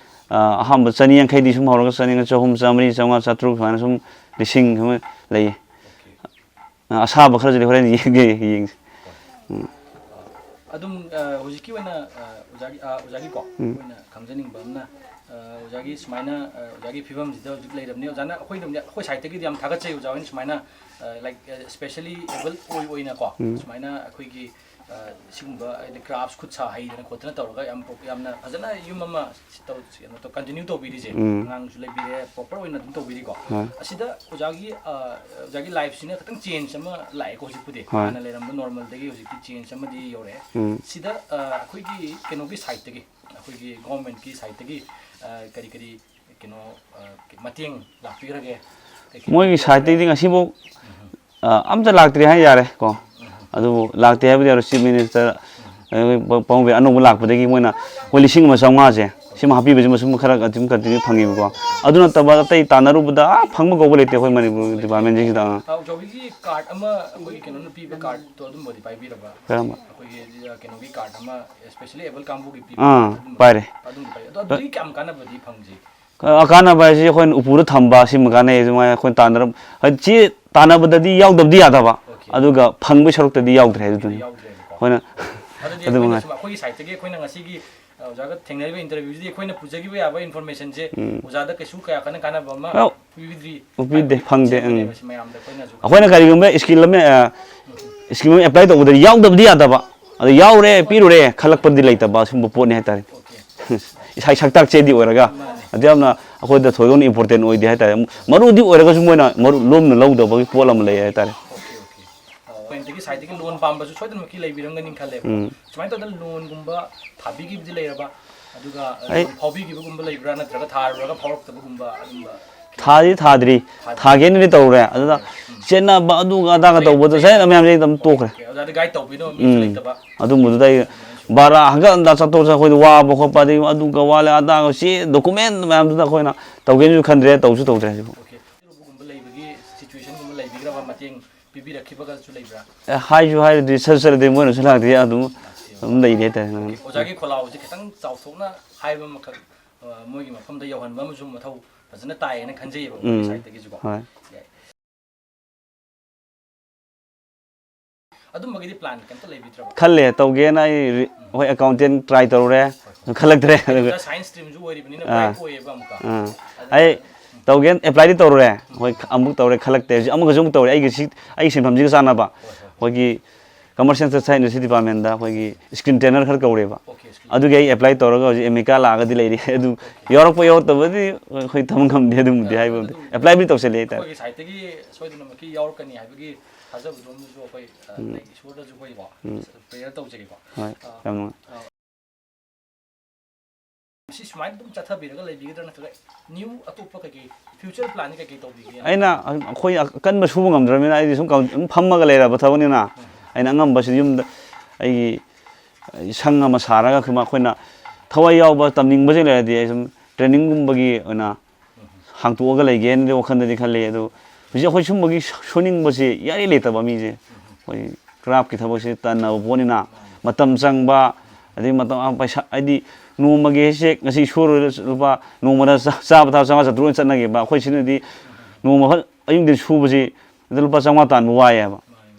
ꯑ, ꯑꯍꯥꯟꯕ ꯆꯅꯤ ꯌꯥꯡꯈꯩꯗꯤ ꯁꯨꯝ ꯍꯧꯔꯒ ꯆꯅꯤ, ꯆꯍꯨꯝ, ꯆꯥꯝꯃꯔꯤ, ꯆꯥꯝꯃꯉꯥ, ꯆꯥꯇ꯭ꯔꯨꯛ ꯁꯨꯃꯥꯏꯅ ꯁꯨꯝ ꯂꯤꯁꯤꯡ ꯁꯨꯝ ꯂꯩꯌꯦ꯫ ꯑ, ꯑꯁꯥꯕ ꯈꯔꯁꯨ ꯂꯩ, ꯍꯣꯔꯦꯟ ꯌꯦꯡꯒꯦ, ꯌꯦꯡꯁꯤ꯫ ꯎꯝ꯫ ꯑꯗꯨꯝ, ꯑ, ꯍꯧꯖꯤꯛꯀꯤ ꯑꯣꯏꯅ, ꯑ, ꯑꯣꯖꯥꯒꯤ, ꯑ, ꯑꯣꯖꯥꯒꯤꯀꯣ, ꯎꯝ꯫ ꯑꯩꯈꯣꯏꯅ ꯈꯪꯖꯅꯤꯡꯕ ꯑꯃꯅ, ꯑ, ꯑꯣꯖꯥꯒꯤ ꯁꯨꯃꯥꯏꯅ, ꯑ, ꯑꯣꯖꯥꯒꯤ ꯐꯤꯕꯝꯁꯤꯗ ꯍꯧꯖꯤꯛ ꯂꯩꯔꯕꯅꯤ꯫ ꯑꯣꯖꯥꯅ ꯑꯩꯈꯣꯏꯗ, ꯑꯩꯈꯣꯏ sideꯇꯒꯤꯗꯤ ꯌꯥꯝ ꯊꯥꯒꯠꯆꯩ, ꯑꯣꯖꯥ ꯍꯣꯏꯅ ꯁꯨꯃꯥꯏꯅ, ꯑ, like, ꯑ, specially able ꯑꯣꯏ-, ꯑꯣꯏꯅꯀꯣ, ꯎꯝ꯫ ꯁꯨꯃꯥꯏꯅ ꯑꯩꯈꯣꯏꯒꯤ, ꯑ, ꯁꯤꯒꯨꯝꯕ ꯍꯥꯏꯗꯤ crafts ꯈꯨꯠ ꯁꯥ ꯍꯩꯗꯅ ꯈꯣꯠꯇꯅ ꯇꯧꯔꯒ ꯌꯥꯝ ꯄ꯭ꯔꯣ-, ꯌꯥꯝꯅ ꯐꯖꯅ ꯌꯨꯝ ꯑꯃ ꯁꯤ ꯇꯧ-, ꯀꯩꯅꯣ ꯇꯧ-, continue ꯇꯧꯕꯤꯔꯤꯁꯦ, ꯎꯝ꯫ ꯑꯉꯥꯡꯁꯨ ꯂꯩꯕꯤꯔꯦ, proper ꯑꯣꯏꯅ ꯑꯗꯨꯝ ꯇꯧꯕꯤꯔꯤꯀꯣ꯫ ꯍꯣꯏ꯫ ꯑꯁꯤꯗ ꯑꯣꯖꯥꯒꯤ, ꯑ, ꯑꯣꯖꯥꯒꯤ lifeꯁꯤꯅ ꯈꯤꯇꯪ change ꯑꯃ ꯂꯥꯛꯑꯦꯀꯣ ꯍꯧꯖꯤꯛꯄꯨꯗꯤ꯫ ꯍꯣꯏ꯫ ꯍꯥꯟꯅ ꯂꯩꯔꯝꯕ normalꯗꯒꯤ ꯍꯧꯖꯤꯛꯇꯤ change ꯑꯃꯗꯤ ꯌꯧꯔꯛꯑꯦ꯫ ꯎꯝ꯫ ꯁꯤꯗ, ꯑ, ꯑꯩꯈꯣꯏꯒꯤ ꯀꯩꯅꯣꯒꯤ sideꯇꯒꯤ, ꯑꯩꯈꯣꯏꯒꯤ governmentꯀꯤ sideꯇꯒꯤ, ꯑ, ꯀꯔꯤ ꯀꯔꯤ ꯀꯩꯅꯣ, ꯑ, ꯃꯇꯦꯡ ꯂꯥꯛꯄꯤꯈ꯭ꯔꯒꯦ? ꯀꯩ ꯀꯩ ꯃꯣꯏꯒꯤ ꯄꯤꯕꯤꯈ꯭ꯔꯒꯦ? Sideꯇꯒꯤꯗꯤ ꯉꯁꯤꯐꯥꯎ, ꯑ, ꯑꯝꯇ ꯂꯥꯛꯇ꯭ꯔꯤ ꯍꯥꯏ ꯌꯥꯔꯦ ꯀꯣ꯫ ꯑꯗꯨꯕꯨ ꯂꯥꯛꯇꯦ ꯍꯥꯏꯕꯗꯤ ꯌꯥꯔꯣꯏ, Chief Ministerꯇ, ꯑ, ꯄꯥꯎꯃꯤ ꯑꯅꯧꯕ ꯂꯥꯛꯄꯗꯒꯤ ꯃꯣꯏꯅ ꯑꯩꯈꯣꯏ ꯂꯤꯁꯤꯡ ꯑꯃ ꯆꯥꯝꯃꯉꯥꯁꯦ ꯁꯤꯃ ꯍꯥꯞꯄꯤꯕꯁꯤꯃ ꯁꯨꯝ ꯈꯔ ꯑꯗꯨꯝ continue ꯐꯪꯉꯦꯕꯀꯣ꯫ ꯑꯗꯨ ꯅꯠꯇꯕ ꯑꯇꯩ ꯇꯥꯟꯅꯔꯨꯕꯗ, ꯑꯥ, ꯐꯪꯕ ꯀꯧꯕ ꯂꯩꯇꯦ ꯑꯩꯈꯣꯏ ꯃꯅꯤꯄꯨꯔ departmentꯁꯤꯡꯁꯤꯗ꯫ ꯑꯥ꯫ ꯑ, ꯑꯣꯖꯥ ꯍꯣꯏꯒꯤ card ꯑꯃ ꯑꯩꯈꯣꯏꯒꯤ ꯀꯩꯅꯣꯅ ꯄꯤꯕ cardꯇꯣ ꯑꯗꯨꯝꯕꯗꯤ ꯄꯥꯏꯕꯤꯔꯕ? ꯀꯔꯝꯕ? ꯑꯩꯈꯣꯏꯒꯤ, ꯑ, ꯀꯩꯅꯣꯒꯤ card ꯑꯃ, specially able ꯀꯥꯡꯕꯨꯒꯤ ꯄꯤꯕ ꯑꯥ, card ꯑꯗꯨꯝꯕ-, ꯄꯥꯏꯔꯦ꯫ ꯑꯗꯨꯝꯕꯗꯤ ꯄꯥꯏ-, ꯑꯗꯣ ꯑꯗꯨꯗꯒꯤ ꯀꯌꯥꯝ ꯀꯥꯟꯅꯕꯗꯤ ꯐꯪꯖꯩ? ꯑ, ꯀꯥꯟꯅꯕ ꯍꯥꯏꯁꯤ ꯑꯩꯈꯣꯏꯅ ꯎꯄꯨꯗ ꯊꯝꯕ ꯁꯤꯃ ꯀꯥꯟꯅꯩ꯫ ꯑꯗꯨꯃꯥꯏꯅ ꯑꯩꯈꯣꯏꯅ ꯇꯥꯟꯅꯔ-, ꯍꯥꯏꯗꯤ ꯆꯦ ꯇꯥꯟꯅꯕꯗꯗꯤ ꯌꯥꯎꯗꯕꯗꯤ ꯌꯥꯗꯕ, Okay. ꯑꯗꯨꯒ ꯐꯪꯕꯒꯤ ꯁꯔꯨꯛꯇꯗꯤ ꯌꯥꯎꯗ꯭ꯔꯦ ꯑꯗꯨꯗꯨꯅꯤ꯫ ꯌꯥꯎꯗ꯭ꯔꯦꯕꯀꯣ꯫ ꯑꯩꯈꯣꯏꯅ ꯑꯗꯨꯗꯤ ꯑꯗꯨ ꯑꯩꯈꯣꯏꯅ ꯃꯉꯥꯏ꯫ ꯁꯨꯝ ꯑꯩꯈꯣꯏꯒꯤ ꯁꯥꯏꯠꯇꯒꯤ ꯑꯩꯈꯣꯏꯅ ꯉꯁꯤꯒꯤ ꯑ, ꯑꯣꯖꯥꯒ ꯊꯦꯡꯅꯔꯤꯕ ꯏꯟꯇꯔꯚ꯭ꯌꯨꯁꯤꯗꯤ ꯑꯩꯈꯣꯏꯅ ꯄꯨꯖꯈꯤꯕ ꯌꯥꯕ ꯏꯟꯐꯣꯔꯃꯦꯁꯟꯁꯦ ꯎꯝ꯫ ꯑꯣꯖꯥꯗ ꯀꯩꯁꯨ ꯀꯌꯥ ꯀꯟꯅ ꯀꯥꯟꯅꯕ ꯑꯃ ꯑꯧ, ꯄꯤꯕꯤꯗ꯭ꯔꯤ ꯎꯄꯤꯗꯦ, ꯍꯥꯏꯕꯒꯤ ꯐꯪꯗꯦ, ꯎꯝ꯫ ꯁꯤꯟꯕꯅꯦꯕ ꯁꯤ ꯃꯌꯥꯝꯗ ꯑꯩꯈꯣꯏꯅꯁꯨ꯫ ꯑꯩꯈꯣꯏꯅ ꯀꯔꯤꯒꯨꯝꯕ ꯁ꯭ꯀꯤꯜ ꯑꯃ, ꯑ, ꯁ꯭ꯀꯤꯜ ꯑꯃ ꯑꯦꯄ꯭ꯂꯥꯏ ꯇꯧꯕꯗ ꯌꯥꯎꯗꯕꯗꯤ ꯌꯥꯗꯕ, ꯑꯗꯣ ꯌꯥꯎꯔꯦ, ꯄꯤꯔꯨꯔꯦ ꯈꯜꯂꯛꯄꯗꯤ ꯂꯩꯇꯕ, ꯁꯨꯝꯕ ꯄꯣꯠꯅꯤ ꯍꯥꯏꯇꯥꯔꯦ꯫ Okay. ꯏꯁꯥ ꯁꯛꯇꯥꯛ ꯆꯦꯗꯤ ꯑꯣꯏꯔꯒ, ꯃꯥꯅꯦ꯫ ꯑꯗꯨ ꯌꯥꯝꯅ ꯑꯩꯈꯣꯏꯗ ꯊꯣꯏꯗꯣꯛꯅ ꯏꯝꯄꯣꯔꯇꯦꯟ ꯑꯣꯏꯗꯦ ꯍꯥꯏꯇꯥꯔꯦ꯫ ꯃꯔꯨꯗꯤ ꯑꯣꯏꯔꯒꯁꯨ ꯃꯣꯏꯅ ꯃꯔꯨ ꯂꯣꯝꯅ ꯂꯧꯗꯕꯒꯤ ꯄꯣꯠ ꯑꯃ ꯂꯩ ꯍꯥꯏꯇꯥꯔꯦ꯫ Okay, okay. ꯑ, ꯕꯦꯡꯛꯇꯒꯤ ꯁꯥꯏꯠꯇꯒꯤ ꯂꯣꯟ ꯄꯥꯝꯕꯁꯨ ꯁꯣꯏꯗꯅꯃꯛꯀꯤ ꯂꯩꯕꯤꯔꯝꯒꯅꯤ ꯈꯜꯂꯦꯕꯀꯣ꯫ ꯎꯝ꯫ ꯁꯨꯃꯥꯏꯅ ꯇꯧꯗꯅ ꯂꯣꯟꯒꯨꯝꯕ ꯊꯥꯕꯤꯈꯤꯕꯗꯤ ꯂꯩꯔꯕ? ꯑꯗꯨꯒ ꯑ, ꯑꯩ ꯂꯣꯟ ꯐꯥꯎꯕꯤꯈꯤꯕꯒꯨꯝꯕ ꯂꯩꯕ꯭ꯔꯥ, ꯅꯠꯇ꯭ꯔꯒ ꯊꯥꯔꯨꯔꯒ ꯐꯥꯎꯔꯛꯇꯕꯒꯨꯝꯕ ꯑꯗꯨꯝꯕ? ꯊꯥꯗꯤ ꯊꯥꯗ꯭ꯔꯤ, ꯊꯥꯒꯦꯅꯗꯤ ꯇꯧꯔꯦ, ꯑꯗꯨꯗ ꯆꯦꯟꯅꯕ ꯑꯗꯨꯒ ꯑꯗꯥꯒ ꯇꯧꯕꯗꯣ ꯁꯥꯏ ꯃꯌꯥꯝꯁꯦ ꯑꯗꯨꯝ ꯇꯣꯛꯈ꯭ꯔꯦ꯫ Okay, ꯑꯣꯖꯥꯗꯤ ꯒꯥꯏꯗ ꯇꯧꯕꯤꯅꯕ ꯃꯤꯁꯨ ꯎꯝ꯫ ꯂꯩꯇꯕ? ꯑꯗꯨꯝꯕꯗꯨꯗ ꯑꯩ ꯚꯔꯥ ꯍꯟꯒꯠ ꯍꯟꯗ ꯆꯠꯊꯣꯛ ꯆꯠ ꯑꯩꯈꯣꯏꯗ ꯋꯥꯕ ꯈꯣꯠꯄ, ꯑꯗꯒꯤ ꯑꯗꯨꯒ ꯋꯥꯠꯂꯦ ꯑꯗꯥꯒ ꯁꯤ ꯗꯣꯀꯨꯃꯦꯟ ꯃꯌꯥꯝꯗꯨꯗ ꯑꯩꯈꯣꯏꯅ ꯇꯧꯒꯦꯅꯁꯨ ꯈꯟꯗ꯭ꯔꯦ, ꯇꯧꯁꯨ ꯇꯧꯗ꯭ꯔꯦ ꯍꯧꯖꯤꯛꯐꯥꯎ꯫ Okay. ꯒꯨꯝꯕ ꯂꯩꯕꯒꯤ ꯁꯤꯆꯨꯋꯦꯁꯟꯒꯨꯝꯕ ꯂꯩꯕꯤꯈ꯭ꯔꯕ, ꯃꯇꯦꯡ ꯄꯤꯕꯤꯔꯛꯈꯤꯕꯒꯁꯨ ꯂꯩꯕ꯭ꯔꯥ? ꯑꯦ, ꯍꯥꯏꯁꯨ ꯍꯥꯏꯔꯗꯤ ꯁꯠ ꯆꯠꯂꯗꯤ ꯃꯣꯏꯅꯁꯨ ꯂꯥꯛꯇꯦ, ꯑꯗꯨꯝ ꯑꯗꯨꯝ ꯂꯩꯔꯤ ꯍꯥꯏꯇꯥꯔꯦ꯫ ꯑꯣꯖꯥꯒꯤ ꯈꯣꯜꯂꯥꯎꯁꯦ ꯈꯤꯇꯪ ꯆꯥꯎꯊꯣꯛꯅ ꯍꯥꯏꯕ ꯑꯃꯈꯛ, ꯑ, ꯃꯣꯏꯒꯤ ꯃꯐꯝꯗ ꯌꯧꯍꯟꯕ ꯑꯃꯁꯨ ꯃꯊꯧ ꯐꯖꯅ ꯇꯥꯏꯌꯦꯅ ꯈꯟꯖꯩꯌꯦꯕ ꯑꯩꯈꯣꯏꯒꯤ ꯎꯝ꯫ ꯁꯥꯏꯠꯇꯒꯤꯁꯨꯀꯣ꯫ ꯍꯣꯏ꯫ ꯌꯥꯏ꯫ ꯑꯗꯨꯝꯕꯒꯤꯗꯤ ꯄ꯭ꯂꯥꯟ ꯀꯩꯝꯇ ꯂꯩꯕꯤꯗ꯭ꯔꯕ? ꯈꯜꯂꯦ, ꯇꯧꯒꯦꯅ ꯑꯩ ꯔꯤ-, ꯍꯣꯏ, ꯑꯦꯀꯥꯎꯟꯇꯦꯟ ꯇ꯭ꯔꯥꯏ ꯇꯧꯔꯦ, ꯈꯜꯂꯛꯇ꯭ꯔꯦ꯫ ꯑꯗꯨꯒ ꯑꯣꯖꯥ ꯁꯥꯏꯟꯁ ꯁ꯭ꯇ꯭ꯔꯤꯝꯁꯨ ꯑꯣꯏꯔꯤꯕꯅꯤꯅ ꯑꯥ꯫ ꯕ꯭ꯔꯥꯏꯠ ꯑꯣꯏꯌꯦꯕ ꯑꯃꯨꯛꯀ꯫ ꯑꯥ꯫ ꯑꯩ ꯇꯧꯒꯦꯅ ꯑꯦꯄ꯭ꯂꯥꯏꯗꯤ ꯇꯧꯔꯨꯔꯦ, ꯍꯣꯏ, ꯑꯃꯨꯛ ꯇꯧꯔꯦ, ꯈꯜꯂꯛꯇꯦ꯫ ꯍꯧꯖꯤꯛ ꯑꯃꯒꯁꯨ ꯑꯃꯨꯛ ꯇꯧꯔꯦ, ꯑꯩꯒꯤ ꯁꯤ, ꯑꯩꯒꯤ ꯁꯤꯟꯐꯝꯁꯤꯒ ꯆꯥꯟꯅꯕ꯫ ꯑꯩꯈꯣꯏꯒꯤ ꯀꯃꯔꯁ ꯑꯦꯟ ꯁꯣꯁꯥꯏꯇꯤ ꯌꯨꯅꯤꯚꯔꯁꯤꯇꯤ ꯗꯤꯄꯥꯔꯠꯃꯦꯟꯗ ꯑꯩꯈꯣꯏꯒꯤ ꯁ꯭ꯀ꯭ꯔꯤꯟ ꯇ꯭ꯔꯦꯅꯔ ꯈꯔ ꯀꯧꯔꯦꯕ꯫ ꯑꯗꯨꯒꯤ ꯑꯩ ꯑꯦꯄ꯭ꯂꯥꯏ ꯇꯧꯔꯒ ꯍꯧꯖꯤꯛ ꯑꯦꯃꯤꯀꯥ ꯂꯥꯛꯑꯒꯗꯤ ꯂꯩꯔꯤ꯫ ꯑꯗꯨ ꯌꯥꯎꯔꯛꯄ ꯌꯥꯎꯔꯛꯇꯕꯗꯤ ꯑꯩꯈꯣꯏ ꯊꯝ ꯉꯝꯗꯦ, ꯑꯗꯨꯝꯕꯗꯤ ꯍꯥꯏꯕ ꯉꯝꯗꯦ꯫ ꯑꯦꯄ꯭ꯂꯥꯏꯕꯨꯗꯤ ꯇꯧꯁꯜꯂꯦ ꯍꯥꯏꯇꯥꯔꯦ꯫ ꯑꯩꯈꯣꯏꯒꯤ ꯁꯥꯏꯠꯇꯒꯤ ꯁꯣꯏꯗꯅꯃꯛꯀꯤ ꯌꯥꯎꯔꯛꯀꯅꯤ ꯍꯥꯏꯕꯒꯤ ꯊꯥꯖꯕꯗꯣꯝꯗꯁꯨ ꯑꯩꯈꯣꯏ, ꯑ, ꯏꯁꯣꯔꯗꯁꯨ ꯑꯩꯈꯣꯏꯀꯣ ꯄ꯭ꯔꯦꯌꯔ ꯇꯧꯖꯒꯦꯀꯣ꯫ ꯍꯣꯏ, ꯑ, ꯌꯥꯝ ꯅꯨꯡꯉꯥꯏ꯫ ꯑ, ꯁꯤ ꯁꯨꯃꯥꯏꯅ ꯑꯗꯨꯝ ꯆꯠꯊꯕꯤꯔꯒ ꯂꯩꯕꯤꯒꯗ꯭ꯔꯥ, ꯅꯠꯇ꯭ꯔꯒ ꯅ꯭ꯌꯨ ꯑꯇꯣꯞꯄ ꯀꯩꯀꯩ ꯐ꯭ꯌꯨꯆꯔ ꯄ꯭ꯂꯥꯟꯗꯤ ꯀꯩꯀꯩ ꯇꯧꯕꯤꯒꯦ? ꯑꯩꯅ ꯑꯩꯈꯣꯏ ꯑꯀꯟꯕ ꯁꯨꯕ ꯉꯝꯗ꯭ꯔꯕꯅꯤꯅ ꯑꯩꯗꯤ ꯁꯨꯝ ꯀ-, ꯑꯗꯨꯝ ꯐꯝꯃꯒ ꯂꯩꯔꯕ ꯊꯕꯛꯅꯤꯅ ꯑꯩꯅ ꯑꯉꯝꯕꯁꯤꯗꯤ ꯌꯨꯝꯗ ꯑꯩꯒꯤ ꯁꯪ ꯑꯃ ꯁꯥꯔꯒ ꯑꯩꯈꯣꯏ ꯃꯈꯣꯏꯅ ꯊꯋꯥꯏ ꯌꯥꯎꯕ ꯇꯝꯅꯤꯡꯕꯁꯤꯡ ꯂꯩꯔꯗꯤ ꯑꯩ ꯁꯨꯝ ꯇ꯭ꯔꯦꯅꯤꯡꯒꯨꯝꯕꯒꯤ ꯑꯣꯏꯅ ꯍꯥꯡꯇꯣꯛꯑꯒ ꯂꯩꯒꯦꯅꯗꯤ ꯋꯥꯈꯜꯗꯗꯤ ꯈꯜꯂꯤ꯫ ꯑꯗꯨ ꯍꯧꯖꯤꯛ ꯑꯩꯈꯣꯏ ꯁꯨꯝꯕꯒꯤ ꯁꯨꯅꯤꯡꯕꯁꯤ ꯏꯌꯥꯔꯤ ꯂꯩꯇꯕ ꯃꯤꯁꯦ꯫ ꯑꯩꯈꯣꯏ ꯀ꯭ꯔꯥꯐꯀꯤ ꯊꯕꯛꯁꯤ ꯇꯟꯅꯕ ꯄꯣꯠꯅꯤꯅ ꯃꯇꯝ ꯆꯪꯕ, ꯑꯗꯩ ꯃꯇꯝ, ꯑ, ꯄꯩꯁꯥ, ꯍꯥꯏꯗꯤ ꯅꯣꯡꯃꯒꯤ ꯍꯦꯛ ꯉꯁꯤ ꯁꯨꯔꯨꯔ ꯂꯨꯄꯥ ꯅꯣꯡꯃꯗ ꯆꯥ-, ꯆꯥꯕ ꯊꯛꯄ ꯆꯥꯝꯃꯉꯥ ꯆꯥꯇ꯭ꯔꯨꯛ ꯑꯣꯏꯅ ꯆꯠꯅꯈꯤꯕ꯫ ꯑꯩꯈꯣꯏ ꯁꯤꯅꯗꯤ ꯅꯣꯡꯃ ꯈꯛ ꯑꯌꯨꯛ ꯅꯨꯡꯊꯤꯟ ꯁꯨꯕꯁꯤ ꯑꯗꯨ ꯂꯨꯄꯥ ꯆꯥꯝꯃꯉꯥ ꯇꯥꯟꯕ ꯋꯥꯏꯌꯦꯕ꯫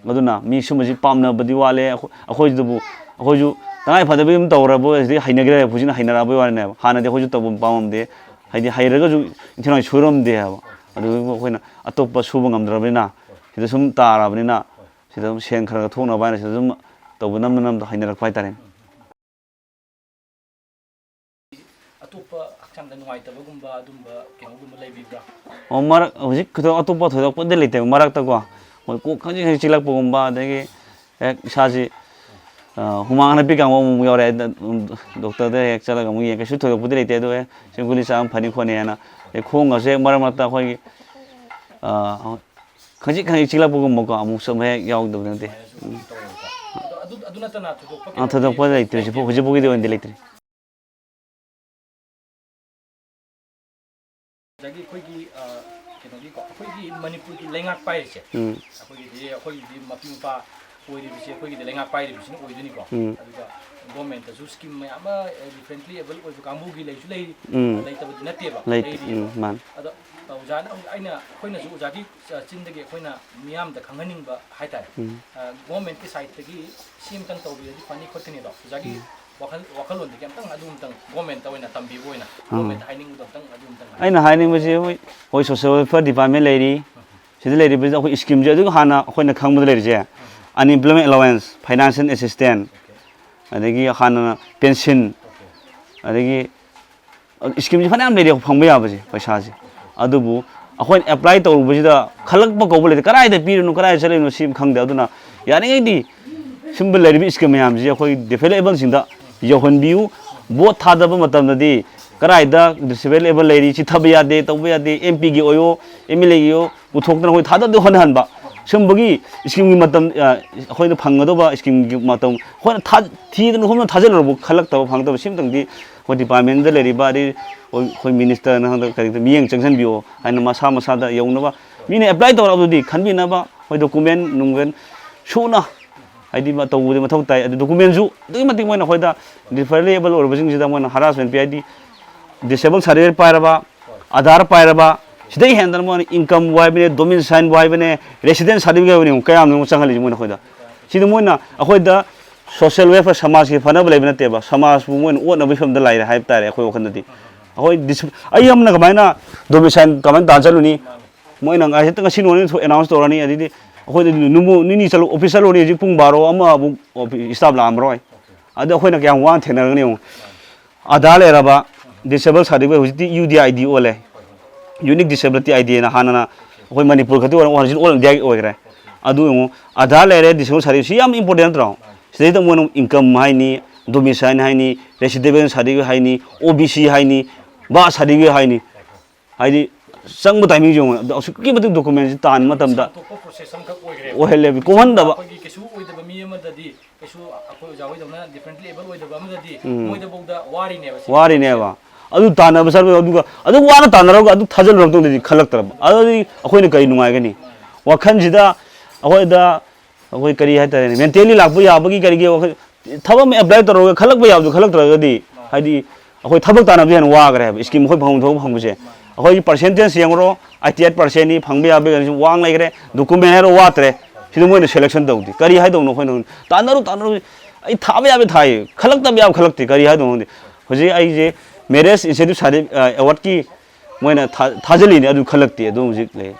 ꯑꯗꯨꯅ ꯃꯤ ꯁꯨꯝꯕꯁꯤ ꯄꯥꯝꯅꯕꯗꯤ ꯋꯥꯠꯂꯦ꯫ ꯑꯩꯈꯣꯏ, ꯑꯩꯈꯣꯏꯗꯕꯨ, ꯑꯩꯈꯣꯏꯁꯨ ꯇꯉꯥꯏ ꯐꯗꯕꯒꯤ ꯑꯗꯨꯝ ꯇꯧꯔꯕ, ꯍꯧꯖꯤꯛ ꯍꯩꯅꯈ꯭ꯔꯦ, ꯍꯧꯖꯤꯛꯅ ꯍꯩꯅꯔꯛꯑꯕꯒꯤ ꯋꯥꯅꯦꯕ꯫ ꯍꯥꯟꯅꯗꯤ ꯑꯩꯈꯣꯏꯁꯨ ꯇꯧꯐꯝ ꯄꯥꯝꯃꯝꯗꯦ, ꯍꯥꯏꯗꯤ ꯍꯩꯔꯒꯁꯨ ꯏꯟꯊꯤ ꯅꯨꯡꯉꯥꯏ ꯁꯨꯔꯝꯗꯦ ꯍꯥꯏꯕ꯫ ꯑꯗꯨꯗꯨꯕꯨ ꯑꯩꯈꯣꯏꯅ ꯑꯇꯣꯞꯄ ꯁꯨꯕ ꯉꯝꯗ꯭ꯔꯕꯅꯤꯅ, ꯁꯤꯗ ꯁꯨꯝ ꯇꯥꯔꯕꯅꯤꯅ, ꯁꯤꯗ ꯑꯗꯨꯝ ꯁꯦꯟ ꯈꯔ ꯈꯔ ꯊꯣꯛꯅꯕ ꯍꯥꯏꯅ ꯁꯤꯗ ꯑꯗꯨꯝ ꯇꯧꯕ ꯅꯝꯅ ꯅꯝꯅ ꯍꯩꯅꯔꯛꯄ ꯍꯥꯏꯇꯥꯔꯦ꯫ ꯑꯇꯣꯞꯄ ꯍꯛꯆꯥꯡꯗ ꯅꯨꯡꯉꯥꯏꯇꯕꯒꯨꯝꯕ ꯑꯗꯨꯝꯕ ꯀꯩꯅꯣꯒꯨꯝꯕ ꯂꯩꯕꯤꯕ꯭ꯔꯥ? ꯑꯣ, ꯃꯔꯛ, ꯍꯧꯖꯤꯛ ꯈꯨꯗꯣꯛ-, ꯑꯇꯣꯞꯄ ꯊꯣꯏꯗꯣꯛꯄꯗꯤ ꯂꯩꯇꯦꯕ꯫ ꯃꯔꯛꯇꯀꯣ, ꯃꯣꯏ ꯀꯣꯛ ꯈꯖꯤꯛ ꯈꯖꯤꯛ ꯆꯤꯛꯂꯛꯄꯒꯨꯝꯕ, ꯑꯗꯒꯤ ꯍꯦꯛ ꯏꯁꯥꯁꯤ, ꯑ, ꯍꯨꯃꯥꯡ ꯍꯥꯏꯐꯦꯠ ꯀꯥꯡꯕ ꯑꯃꯨꯛ ꯌꯥꯎꯔꯛꯑꯦ꯫ ꯗ-, ꯎꯝ, ꯗꯣꯛꯇꯔꯗ ꯍꯦꯛ ꯆꯠꯂꯒ ꯑꯃꯨꯛ ꯌꯦꯡ, ꯀꯩꯁꯨ ꯊꯣꯏꯗꯣꯛꯄꯗꯤ ꯂꯩꯇꯦ꯫ ꯑꯗꯣ, ꯑꯦ, ꯁꯤ ꯒꯨꯂꯤ ꯆꯥ ꯑꯃ ꯐꯅꯤ ꯈꯣꯠꯅꯤ ꯍꯥꯏꯅ, ꯑꯗꯩ ꯈꯣꯡꯒꯁꯦ ꯃꯔꯛ ꯃꯔꯛꯇ ꯑꯩꯈꯣꯏꯒꯤ, ꯑ, ꯈꯖꯤꯛ ꯈꯖꯤꯛ ꯆꯤꯛꯂꯛꯄꯒꯨꯝꯕꯀꯣ, ꯑꯃꯨꯛꯁꯨ ꯑꯃꯨꯛ ꯍꯦꯛ ꯌꯥꯎꯗꯕ ꯅꯠꯇꯦ꯫ ꯎꯝ꯫ ꯑꯗꯣ ꯑꯗꯨ, ꯑꯗꯨ ꯅꯠꯇꯅ ꯊꯣꯏꯗꯣꯛꯄ ꯑ, ꯀꯩꯝꯇ ꯊꯣꯏꯗꯣꯛꯄ ꯂꯩꯇ꯭ꯔꯤ꯫ ꯂꯩꯇꯦ? ꯍꯧꯖꯤꯛ-, ꯍꯧꯖꯤꯛꯐꯥꯎꯒꯤꯗꯤ ꯑꯣꯏꯅꯗꯤ ꯂꯩꯇ꯭ꯔꯤ꯫ ꯉꯁꯥꯏꯒꯤ ꯑꯩꯈꯣꯏꯒꯤ, ꯑ, ꯀꯩꯅꯣꯒꯤꯀꯣ, ꯑꯩꯈꯣꯏꯒꯤ ꯃꯅꯤꯄꯨꯔꯒꯤ ꯂꯩꯉꯥꯛ ꯄꯥꯏꯔꯤꯁꯦ, ꯎꯝ꯫ ꯑꯩꯈꯣꯏꯒꯤꯗꯤ, ꯑꯩꯈꯣꯏꯒꯤꯗꯤ ꯃꯄꯤ ꯃꯄꯥ ꯑꯣꯏꯔꯤꯕꯁꯦ, ꯑꯩꯈꯣꯏꯒꯤꯗꯤ ꯂꯩꯉꯥꯛ ꯄꯥꯏꯔꯤꯕꯁꯤꯅ ꯑꯣꯏꯗꯣꯏꯅꯤꯀꯣ꯫ ꯎꯝ꯫ ꯑꯗꯨꯒ ꯒꯣꯔꯃꯦꯟꯇꯁꯨ ꯁ꯭ꯀꯤꯝ ꯃꯌꯥꯝ ꯑꯃ, ꯑ, ꯗꯤꯐ꯭ꯔꯦꯟꯠꯂꯤ ꯑꯦꯕꯜ ꯑꯣꯏꯕ ꯀꯥꯡꯕꯨꯒꯤ ꯂꯩꯁꯨ ꯂꯩꯔꯤ, ꯎꯝ꯫ ꯂꯩꯇꯕꯗꯤ ꯅꯠꯇꯦꯕ, ꯂꯩꯇꯦ꯫ ꯂꯩꯔꯤꯕ꯫ ꯎꯝ, ꯃꯥꯅꯤ꯫ ꯑꯗꯣ ꯑꯣꯖꯥꯅ ꯍꯧꯖꯤꯛ, ꯑꯩꯅ, ꯑꯩꯈꯣꯏꯅꯁꯨ ꯑꯣꯖꯥꯒꯤ, ꯑ, ꯆꯤꯟꯗꯒꯤ ꯑꯩꯈꯣꯏꯅ ꯃꯤꯌꯥꯝꯗ ꯈꯪꯍꯟꯅꯤꯡꯕ ꯍꯥꯏꯇꯥꯔꯦ꯫ ꯎꯝ꯫ ꯑ, ꯒꯣꯔꯃꯦꯟꯠꯀꯤ ꯁꯥꯏꯠꯇꯒꯤ ꯁꯤ ꯑꯝꯇꯪ ꯇꯧꯕꯤꯔꯗꯤ ꯐꯅꯤ ꯈꯣꯠꯀꯅꯤꯗꯣ, ꯑꯣꯖꯥꯒꯤ ꯎꯝ꯫ ꯋꯥꯈꯜ-, ꯋꯥꯈꯜꯂꯣꯟꯗꯒꯤ ꯑꯝꯇꯪ ꯑꯗꯨ ꯑꯝꯇꯪ ꯒꯣꯔꯃꯦꯟꯇ ꯑꯣꯏꯅ ꯇꯝꯕꯤꯕ ꯑꯣꯏꯅ, ꯑꯥ꯫ ꯒꯣꯔꯃꯦꯟꯇ ꯍꯥꯏꯅꯤꯡꯕꯗꯣ ꯑꯝꯇꯪ ꯑꯗꯨ ꯑꯝꯇꯪ ꯍꯥꯏꯕꯤꯌꯨ꯫ ꯑꯩꯅ ꯍꯥꯏꯅꯤꯡꯕꯁꯦ, ꯍꯣꯏ, ꯍꯣꯏ, ꯁꯣꯁꯤꯌꯦꯜ ꯋꯦꯜꯐꯤꯌꯔ ꯗꯤꯄꯥꯔꯠꯃꯦꯟ ꯂꯩꯔꯤ, ꯁꯤꯗ ꯂꯩꯔꯤꯕꯁꯤꯗ ꯑꯩꯈꯣꯏ ꯁ꯭ꯀꯤꯝꯁꯦ ꯑꯗꯨꯝ ꯍꯥꯟꯅ ꯑꯩꯈꯣꯏꯅ ꯈꯪꯕꯗ ꯂꯩꯔꯤꯁꯦ, ꯑꯟꯏꯝꯄ꯭ꯂꯣꯏꯃꯦꯟ ꯑꯦꯂꯥꯋꯦꯟꯁ, ꯐꯥꯏꯅꯥꯟꯁꯤꯌꯦꯜ ꯑꯦꯁꯤꯁꯇꯦꯟꯁ, ꯑꯗꯒꯤ ꯍꯥꯟꯅ ꯄꯦꯟꯁꯤꯟ, ꯑꯗꯒꯤ ꯁ꯭ꯀꯤꯝꯁꯦ ꯐꯅꯌꯥꯝ ꯂꯩꯔꯤ ꯐꯪꯕ ꯌꯥꯕꯁꯦ, ꯄꯩꯁꯥꯁꯦ꯫ ꯑꯗꯨꯕꯨ ꯑꯩꯈꯣꯏꯅ ꯑꯦꯄ꯭ꯂꯥꯏ ꯇꯧꯔꯨꯕꯁꯤꯗ ꯈꯜꯂꯛꯄ ꯀꯧꯕ ꯂꯩꯇꯦ, ꯀꯗꯥꯏꯗ ꯄꯤꯔꯤꯅꯣ, ꯀꯗꯥꯏꯗ ꯆꯠꯂꯤꯅꯣ, ꯁꯤ ꯑꯃ ꯈꯪꯗꯦ꯫ ꯑꯗꯨꯅ ꯌꯥꯔꯤꯉꯩꯗꯤ ꯁꯨꯝꯕ ꯂꯩꯔꯤꯕ ꯁ꯭ꯀꯤꯝ ꯃꯌꯥꯝꯁꯤ ꯑꯩꯈꯣꯏ ꯗꯤꯐꯦꯂꯦꯕꯜꯁꯤꯡꯗ ꯌꯧꯍꯟꯕꯤꯌꯨ꯫ ꯚꯣꯠ ꯊꯥꯗꯕ ꯃꯇꯝꯗꯗꯤ ꯀꯗꯥꯏꯗ ꯗꯤꯁꯦꯕꯜ ꯂꯩꯕ ꯂꯩꯔꯤ, ꯆꯤꯊꯕ ꯌꯥꯗꯦ, ꯇꯧꯕ ꯌꯥꯗꯦ, ꯑꯦꯝ ꯄꯤꯒꯤ ꯑꯣꯏꯌꯣ, ꯑꯦꯝ ꯑꯦꯜ ꯑꯦꯒꯤ ꯑꯣꯏꯌꯣ, ꯄꯨꯊꯣꯛꯇꯅ ꯑꯩꯈꯣꯏ ꯊꯥꯗꯕꯗꯤ ꯍꯣꯠꯅꯍꯟꯕ꯫ ꯁꯨꯝꯕꯒꯤ ꯁ꯭ꯀꯤꯝꯒꯤ ꯃꯇꯝ, ꯑ, ꯑꯩꯈꯣꯏꯅ ꯐꯪꯒꯗꯧꯕ ꯁ꯭ꯀꯤꯝꯒꯤ ꯃꯇꯝ ꯑꯩꯈꯣꯏꯅ ꯊꯥ-, ꯊꯤꯗꯅ ꯈꯣꯝꯗꯅ ꯊꯥꯖꯤꯜꯂꯨꯔꯕ ꯈꯜꯂꯛꯇꯕ, ꯐꯪꯉꯛꯇꯕ, ꯁꯤꯝꯇꯪꯗꯤ ꯑꯩꯈꯣꯏ ꯗꯤꯄꯥꯔꯠꯃꯦꯟꯗ ꯂꯩꯔꯤꯕ, ꯑꯗꯩ ꯑꯩꯈꯣꯏ, ꯑꯩꯈꯣꯏ ꯃꯤꯅꯤꯁꯇꯔꯅ ꯍꯟꯗꯛ ꯀꯔꯤꯗ ꯃꯤꯠꯌꯦꯡ ꯆꯪꯁꯤꯟꯕꯤꯌꯣ ꯍꯥꯏꯅ ꯃꯁꯥ ꯃꯁꯥꯗ ꯌꯧꯅꯕ ꯃꯤꯅ ꯑꯦꯄ꯭ꯂꯥꯏ ꯇꯧꯔꯛꯑꯕꯗꯤ ꯈꯟꯕꯤꯅꯕ, ꯑꯩꯈꯣꯏ ꯗꯣꯀꯨꯃꯦꯟ ꯅꯨꯡꯃꯦꯟ ꯁꯨꯅ ꯍꯥꯏꯗꯤ ꯃ-, ꯇꯧꯕꯗꯤ ꯃꯊꯧ ꯇꯥꯏ꯫ ꯑꯗꯨ ꯗꯣꯀꯨꯃꯦꯟꯁꯨ ꯑꯗꯨꯛꯀꯤ ꯃꯇꯤꯛ ꯃꯣꯏꯅ ꯑꯩꯈꯣꯏꯗ ꯗꯤꯐꯦꯂꯦꯕꯜ ꯑꯣꯏꯔꯕꯁꯤꯡꯁꯤꯗ ꯃꯣꯏꯅ ꯍꯔꯥꯁꯃꯦꯟ ꯄꯤ, ꯍꯥꯏꯗꯤ ꯗꯤꯁꯦꯕꯜ ꯁꯥꯔꯇꯤꯐꯤꯀꯦꯠ ꯄꯥꯏꯔꯕ, ꯑꯥꯙꯥꯔ ꯄꯥꯏꯔꯕ, ꯁꯤꯗꯩ ꯍꯦꯟꯗꯅ ꯃꯣꯏꯅ ꯏꯟꯀꯝꯕꯨ ꯍꯥꯏꯕꯅꯦ, ꯗꯣꯃꯤꯁꯥꯏꯟꯕꯨ ꯍꯥꯏꯕꯅꯦ, ꯔꯦꯁꯤꯗꯦꯟꯁ ꯁꯥꯔꯇꯤꯐꯤꯀꯦꯠ ꯍꯥꯏꯕꯅꯦ, ꯀꯌꯥꯝ ꯆꯪꯍꯜꯂꯤꯁꯦ ꯃꯣꯏꯅ ꯑꯩꯈꯣꯏꯗ? ꯁꯤꯗ ꯃꯣꯏꯅ ꯑꯩꯈꯣꯏꯗ ꯁꯣꯁꯤꯌꯦꯜ ꯋꯦꯜꯐꯤꯌꯔ, ꯁꯃꯥꯖꯀꯤ ꯐꯅꯕ ꯂꯩꯕ ꯅꯠꯇꯦꯕ, ꯁꯃꯥꯖꯄꯨ ꯃꯣꯏꯅ ꯑꯣꯠꯅꯕꯒꯤ ꯐꯤꯕꯝꯗ ꯂꯩꯔꯦ ꯍꯥꯏꯕ ꯇꯥꯔꯦ ꯑꯩꯈꯣꯏ ꯋꯥꯈꯜꯗꯗꯤ꯫ ꯑꯩꯈꯣꯏ ꯗꯤꯁ-, ꯑꯩ ꯑꯃꯅ ꯀꯃꯥꯏꯅ ꯗꯣꯃꯤꯁꯥꯏꯟ ꯀꯃꯥꯏꯅ ꯇꯥꯟ ꯆꯠꯂꯨꯅꯤ? ꯃꯣꯏꯅ ꯉꯁꯤ ꯉꯁꯤ ꯅꯣꯡ ꯅꯤꯅꯤ ꯑꯦꯅꯥꯎꯟꯁ ꯇꯧꯔꯅꯤ, ꯑꯗꯩꯗꯤ ꯑꯩꯈꯣꯏꯗ ꯅꯨꯃꯤꯠ ꯅꯤꯅꯤ ꯆꯠꯂꯨ, ꯑꯣꯐꯤꯁ ꯆꯠꯂꯨꯔꯅꯤ, ꯍꯧꯖꯤꯛ ꯄꯨꯡ ꯕꯥꯔꯣ, ꯑꯃ ꯑꯃꯨꯛ ꯏꯁꯇꯥꯐ ꯂꯥꯛꯑꯝꯃꯔꯣꯏ꯫ ꯑꯗ ꯑꯩꯈꯣꯏꯅ ꯀꯌꯥꯝ ꯋꯥꯅ ꯊꯦꯡꯅꯔꯒꯅꯤ ꯌꯦꯡꯉꯨ꯫ ꯑꯙꯥꯔ ꯂꯩꯔꯕ, ꯗꯤꯁꯦꯕꯜ ꯁꯥꯔꯇꯤꯐꯤꯀꯦꯠ, ꯍꯧꯖꯤꯛꯇꯤ ꯌꯨ ꯗꯤ ꯑꯥꯏ ꯗꯤ ꯑꯣꯜꯂꯦ, ꯌꯨꯅꯤꯛ ꯗꯤꯁꯦꯕꯤꯂꯤꯇꯤ ꯑꯥꯏ ꯗꯤ ꯍꯥꯏꯅ, ꯍꯥꯟꯅꯅ ꯑꯩꯈꯣꯏ ꯃꯅꯤꯄꯨꯔ ꯈꯛꯇ ꯑꯣꯏꯔꯝ, ꯍꯧꯖꯤꯛ ꯑꯣꯜ ꯏꯟꯗꯤꯌꯥꯒꯤ ꯑꯣꯏꯈ꯭ꯔꯦ꯫ ꯑꯗꯨ ꯌꯦꯡꯉꯨ, ꯑꯙꯥꯔ ꯂꯩꯔꯦ, ꯗꯤꯁꯦꯕꯜ ꯁꯥꯔꯇꯤꯐꯤꯀꯦꯠ, ꯁꯤ ꯌꯥꯝ ꯏꯝꯄꯣꯔꯇꯦꯟ ꯅꯠꯇ꯭ꯔꯣ? ꯁꯤꯗꯩꯗ ꯃꯣꯏꯅ ꯏꯟꯀꯝ ꯍꯥꯏꯅꯤ, ꯗꯣꯃꯤꯁꯥꯏꯟ ꯍꯥꯏꯅꯤ, ꯔꯦꯁꯤꯗꯦꯟꯁ ꯁꯥꯔꯇꯤꯐꯤꯀꯦꯠ ꯍꯥꯏꯅꯤ, ꯑꯣ ꯕꯤ ꯁꯤ ꯍꯥꯏꯅꯤ, ꯕꯥꯔꯊ ꯁꯥꯔꯇꯤꯐꯤꯀꯦꯠ ꯍꯥꯏꯅꯤ, ꯍꯥꯏꯗꯤ ꯆꯪꯕ ꯇꯥꯏꯃꯤꯡꯁꯦ ꯌꯦꯡꯉꯨ, ꯑꯗꯣ ꯑꯁꯨꯛꯀꯤ ꯃꯇꯤꯛ ꯗꯣꯀꯨꯃꯦꯟꯁꯤ ꯇꯥꯟꯕ ꯃꯇꯝꯗ ꯁꯥꯡꯗꯣꯛꯄ ꯄ꯭ꯔꯣꯁꯦꯁ ꯑꯃꯈꯛ ꯑꯣꯏꯈ꯭ꯔꯦꯕ꯫ ꯑꯣꯏꯍꯜꯂꯦꯕ, ꯀꯣꯝꯍꯟꯗꯕ꯫ ꯑꯩꯈꯣꯏꯒꯤ ꯀꯩꯁꯨ ꯑꯣꯏꯗꯕ ꯃꯤ ꯑꯃꯗꯗꯤ, ꯀꯩꯁꯨ ꯑꯩꯈꯣꯏ ꯑꯣꯖꯥ ꯍꯣꯏꯗꯧꯅ ꯗꯤꯐ꯭ꯔꯦꯟꯠꯂꯤ ꯑꯦꯕꯜ ꯑꯣꯏꯗꯕ ꯑꯃꯗꯗꯤ ꯎꯝ꯫ ꯃꯣꯏꯗꯐꯥꯎꯗ ꯋꯥꯔꯤꯅꯦꯕ ꯁꯤ ꯋꯥꯔꯤꯅꯦꯕ꯫ ꯄ꯭ꯔꯣꯁꯦꯁꯁꯦ꯫ ꯑꯗꯨ ꯇꯥꯟꯅꯕ ꯆꯠꯄꯗꯣ, ꯑꯗꯨꯒ ꯑꯗꯨ ꯋꯥꯅ ꯇꯥꯟꯅꯔꯒ ꯑꯗꯨ ꯊꯥꯖꯤꯜꯂꯨꯔꯕ ꯃꯇꯨꯡꯗꯗꯤ ꯈꯜꯂꯛꯇ꯭ꯔꯕ꯫ ꯑꯗꯨꯗꯤ ꯑꯩꯈꯣꯏꯅ ꯀꯔꯤ ꯅꯨꯡꯉꯥꯏꯒꯅꯤ? ꯋꯥꯈꯜꯁꯤꯗ ꯑꯩꯈꯣꯏꯗ ꯑꯩꯈꯣꯏ ꯀꯔꯤ ꯍꯥꯏꯇꯥꯔꯦꯅꯦ, ꯃꯦꯟꯇꯦꯜꯂꯤ ꯂꯥꯛꯄ ꯌꯥꯕꯒꯤ ꯀꯔꯤꯒꯤ ꯋꯥꯈꯜ, ꯊꯕꯛ ꯑꯃ ꯑꯦꯄ꯭ꯂꯥꯏ ꯇꯧꯔꯒ ꯈꯜꯂꯛꯄ ꯌꯥꯕꯗꯨ ꯈꯜꯂꯛꯇ꯭ꯔꯒꯗꯤ, ꯍꯥꯏꯗꯤ ꯑꯩꯈꯣꯏ ꯊꯕꯛ ꯇꯥꯟꯅꯕꯗꯤ ꯍꯦꯟꯅ ꯋꯥꯈ꯭ꯔꯦ ꯍꯥꯏꯕ, ꯁ꯭ꯀꯤꯝ ꯑꯩꯈꯣꯏ ꯐꯪꯐꯝ ꯊꯣꯛꯄ ꯐꯪꯕꯁꯦ꯫ ꯑꯩꯈꯣꯏꯒꯤ ꯄꯥꯔꯁꯦꯟꯇꯦꯖ ꯌꯦꯡꯉꯨꯔꯣ, ꯑꯥꯏꯇꯤ ꯑꯥꯏꯠ ꯄꯥꯔꯁꯦꯟꯅꯤ ꯐꯪꯕ ꯌꯥꯕꯒꯤ ꯀꯩꯅꯣꯁꯤ ꯋꯥꯡ ꯂꯩꯈ꯭ꯔꯦ, ꯗꯣꯀꯨꯃꯦꯟ ꯍꯥꯏꯔꯣ ꯋꯥꯠꯇ꯭ꯔꯦ, ꯁꯤꯗ ꯃꯣꯏꯅ ꯁꯦꯂꯦꯛꯁꯟ ꯇꯧꯗꯦ꯫ ꯀꯔꯤ ꯍꯥꯏꯗꯧꯅꯣ ꯑꯩꯈꯣꯏꯅ? ꯇꯥꯟꯅꯔꯨ, ꯇꯥꯟꯅꯔꯨ, ꯑꯩ ꯊꯥꯕ ꯌꯥꯕ ꯊꯥꯏ, ꯈꯜꯂꯛꯇꯕ ꯌꯥꯕ ꯈꯜꯂꯛꯇꯦ, ꯀꯔꯤ ꯍꯥꯏꯗꯧꯅꯣ ꯈꯪꯗꯦ꯫ ꯍꯧꯖꯤꯛ ꯑꯩꯁꯦ ꯃꯦꯔꯤꯠ ꯏꯟꯁꯦꯟꯇꯤꯚ ꯁꯥꯔꯇꯤ-, ꯑ, ꯑꯦꯋꯥꯔꯗꯀꯤ ꯃꯣꯏꯅ ꯊꯥ-, ꯊꯥꯖꯤꯜꯂꯤꯅꯦ, ꯑꯗꯨ ꯈꯜꯂꯛꯇꯦ, ꯑꯗꯨꯝ ꯍꯧꯖꯤꯛ ꯂꯩ꯫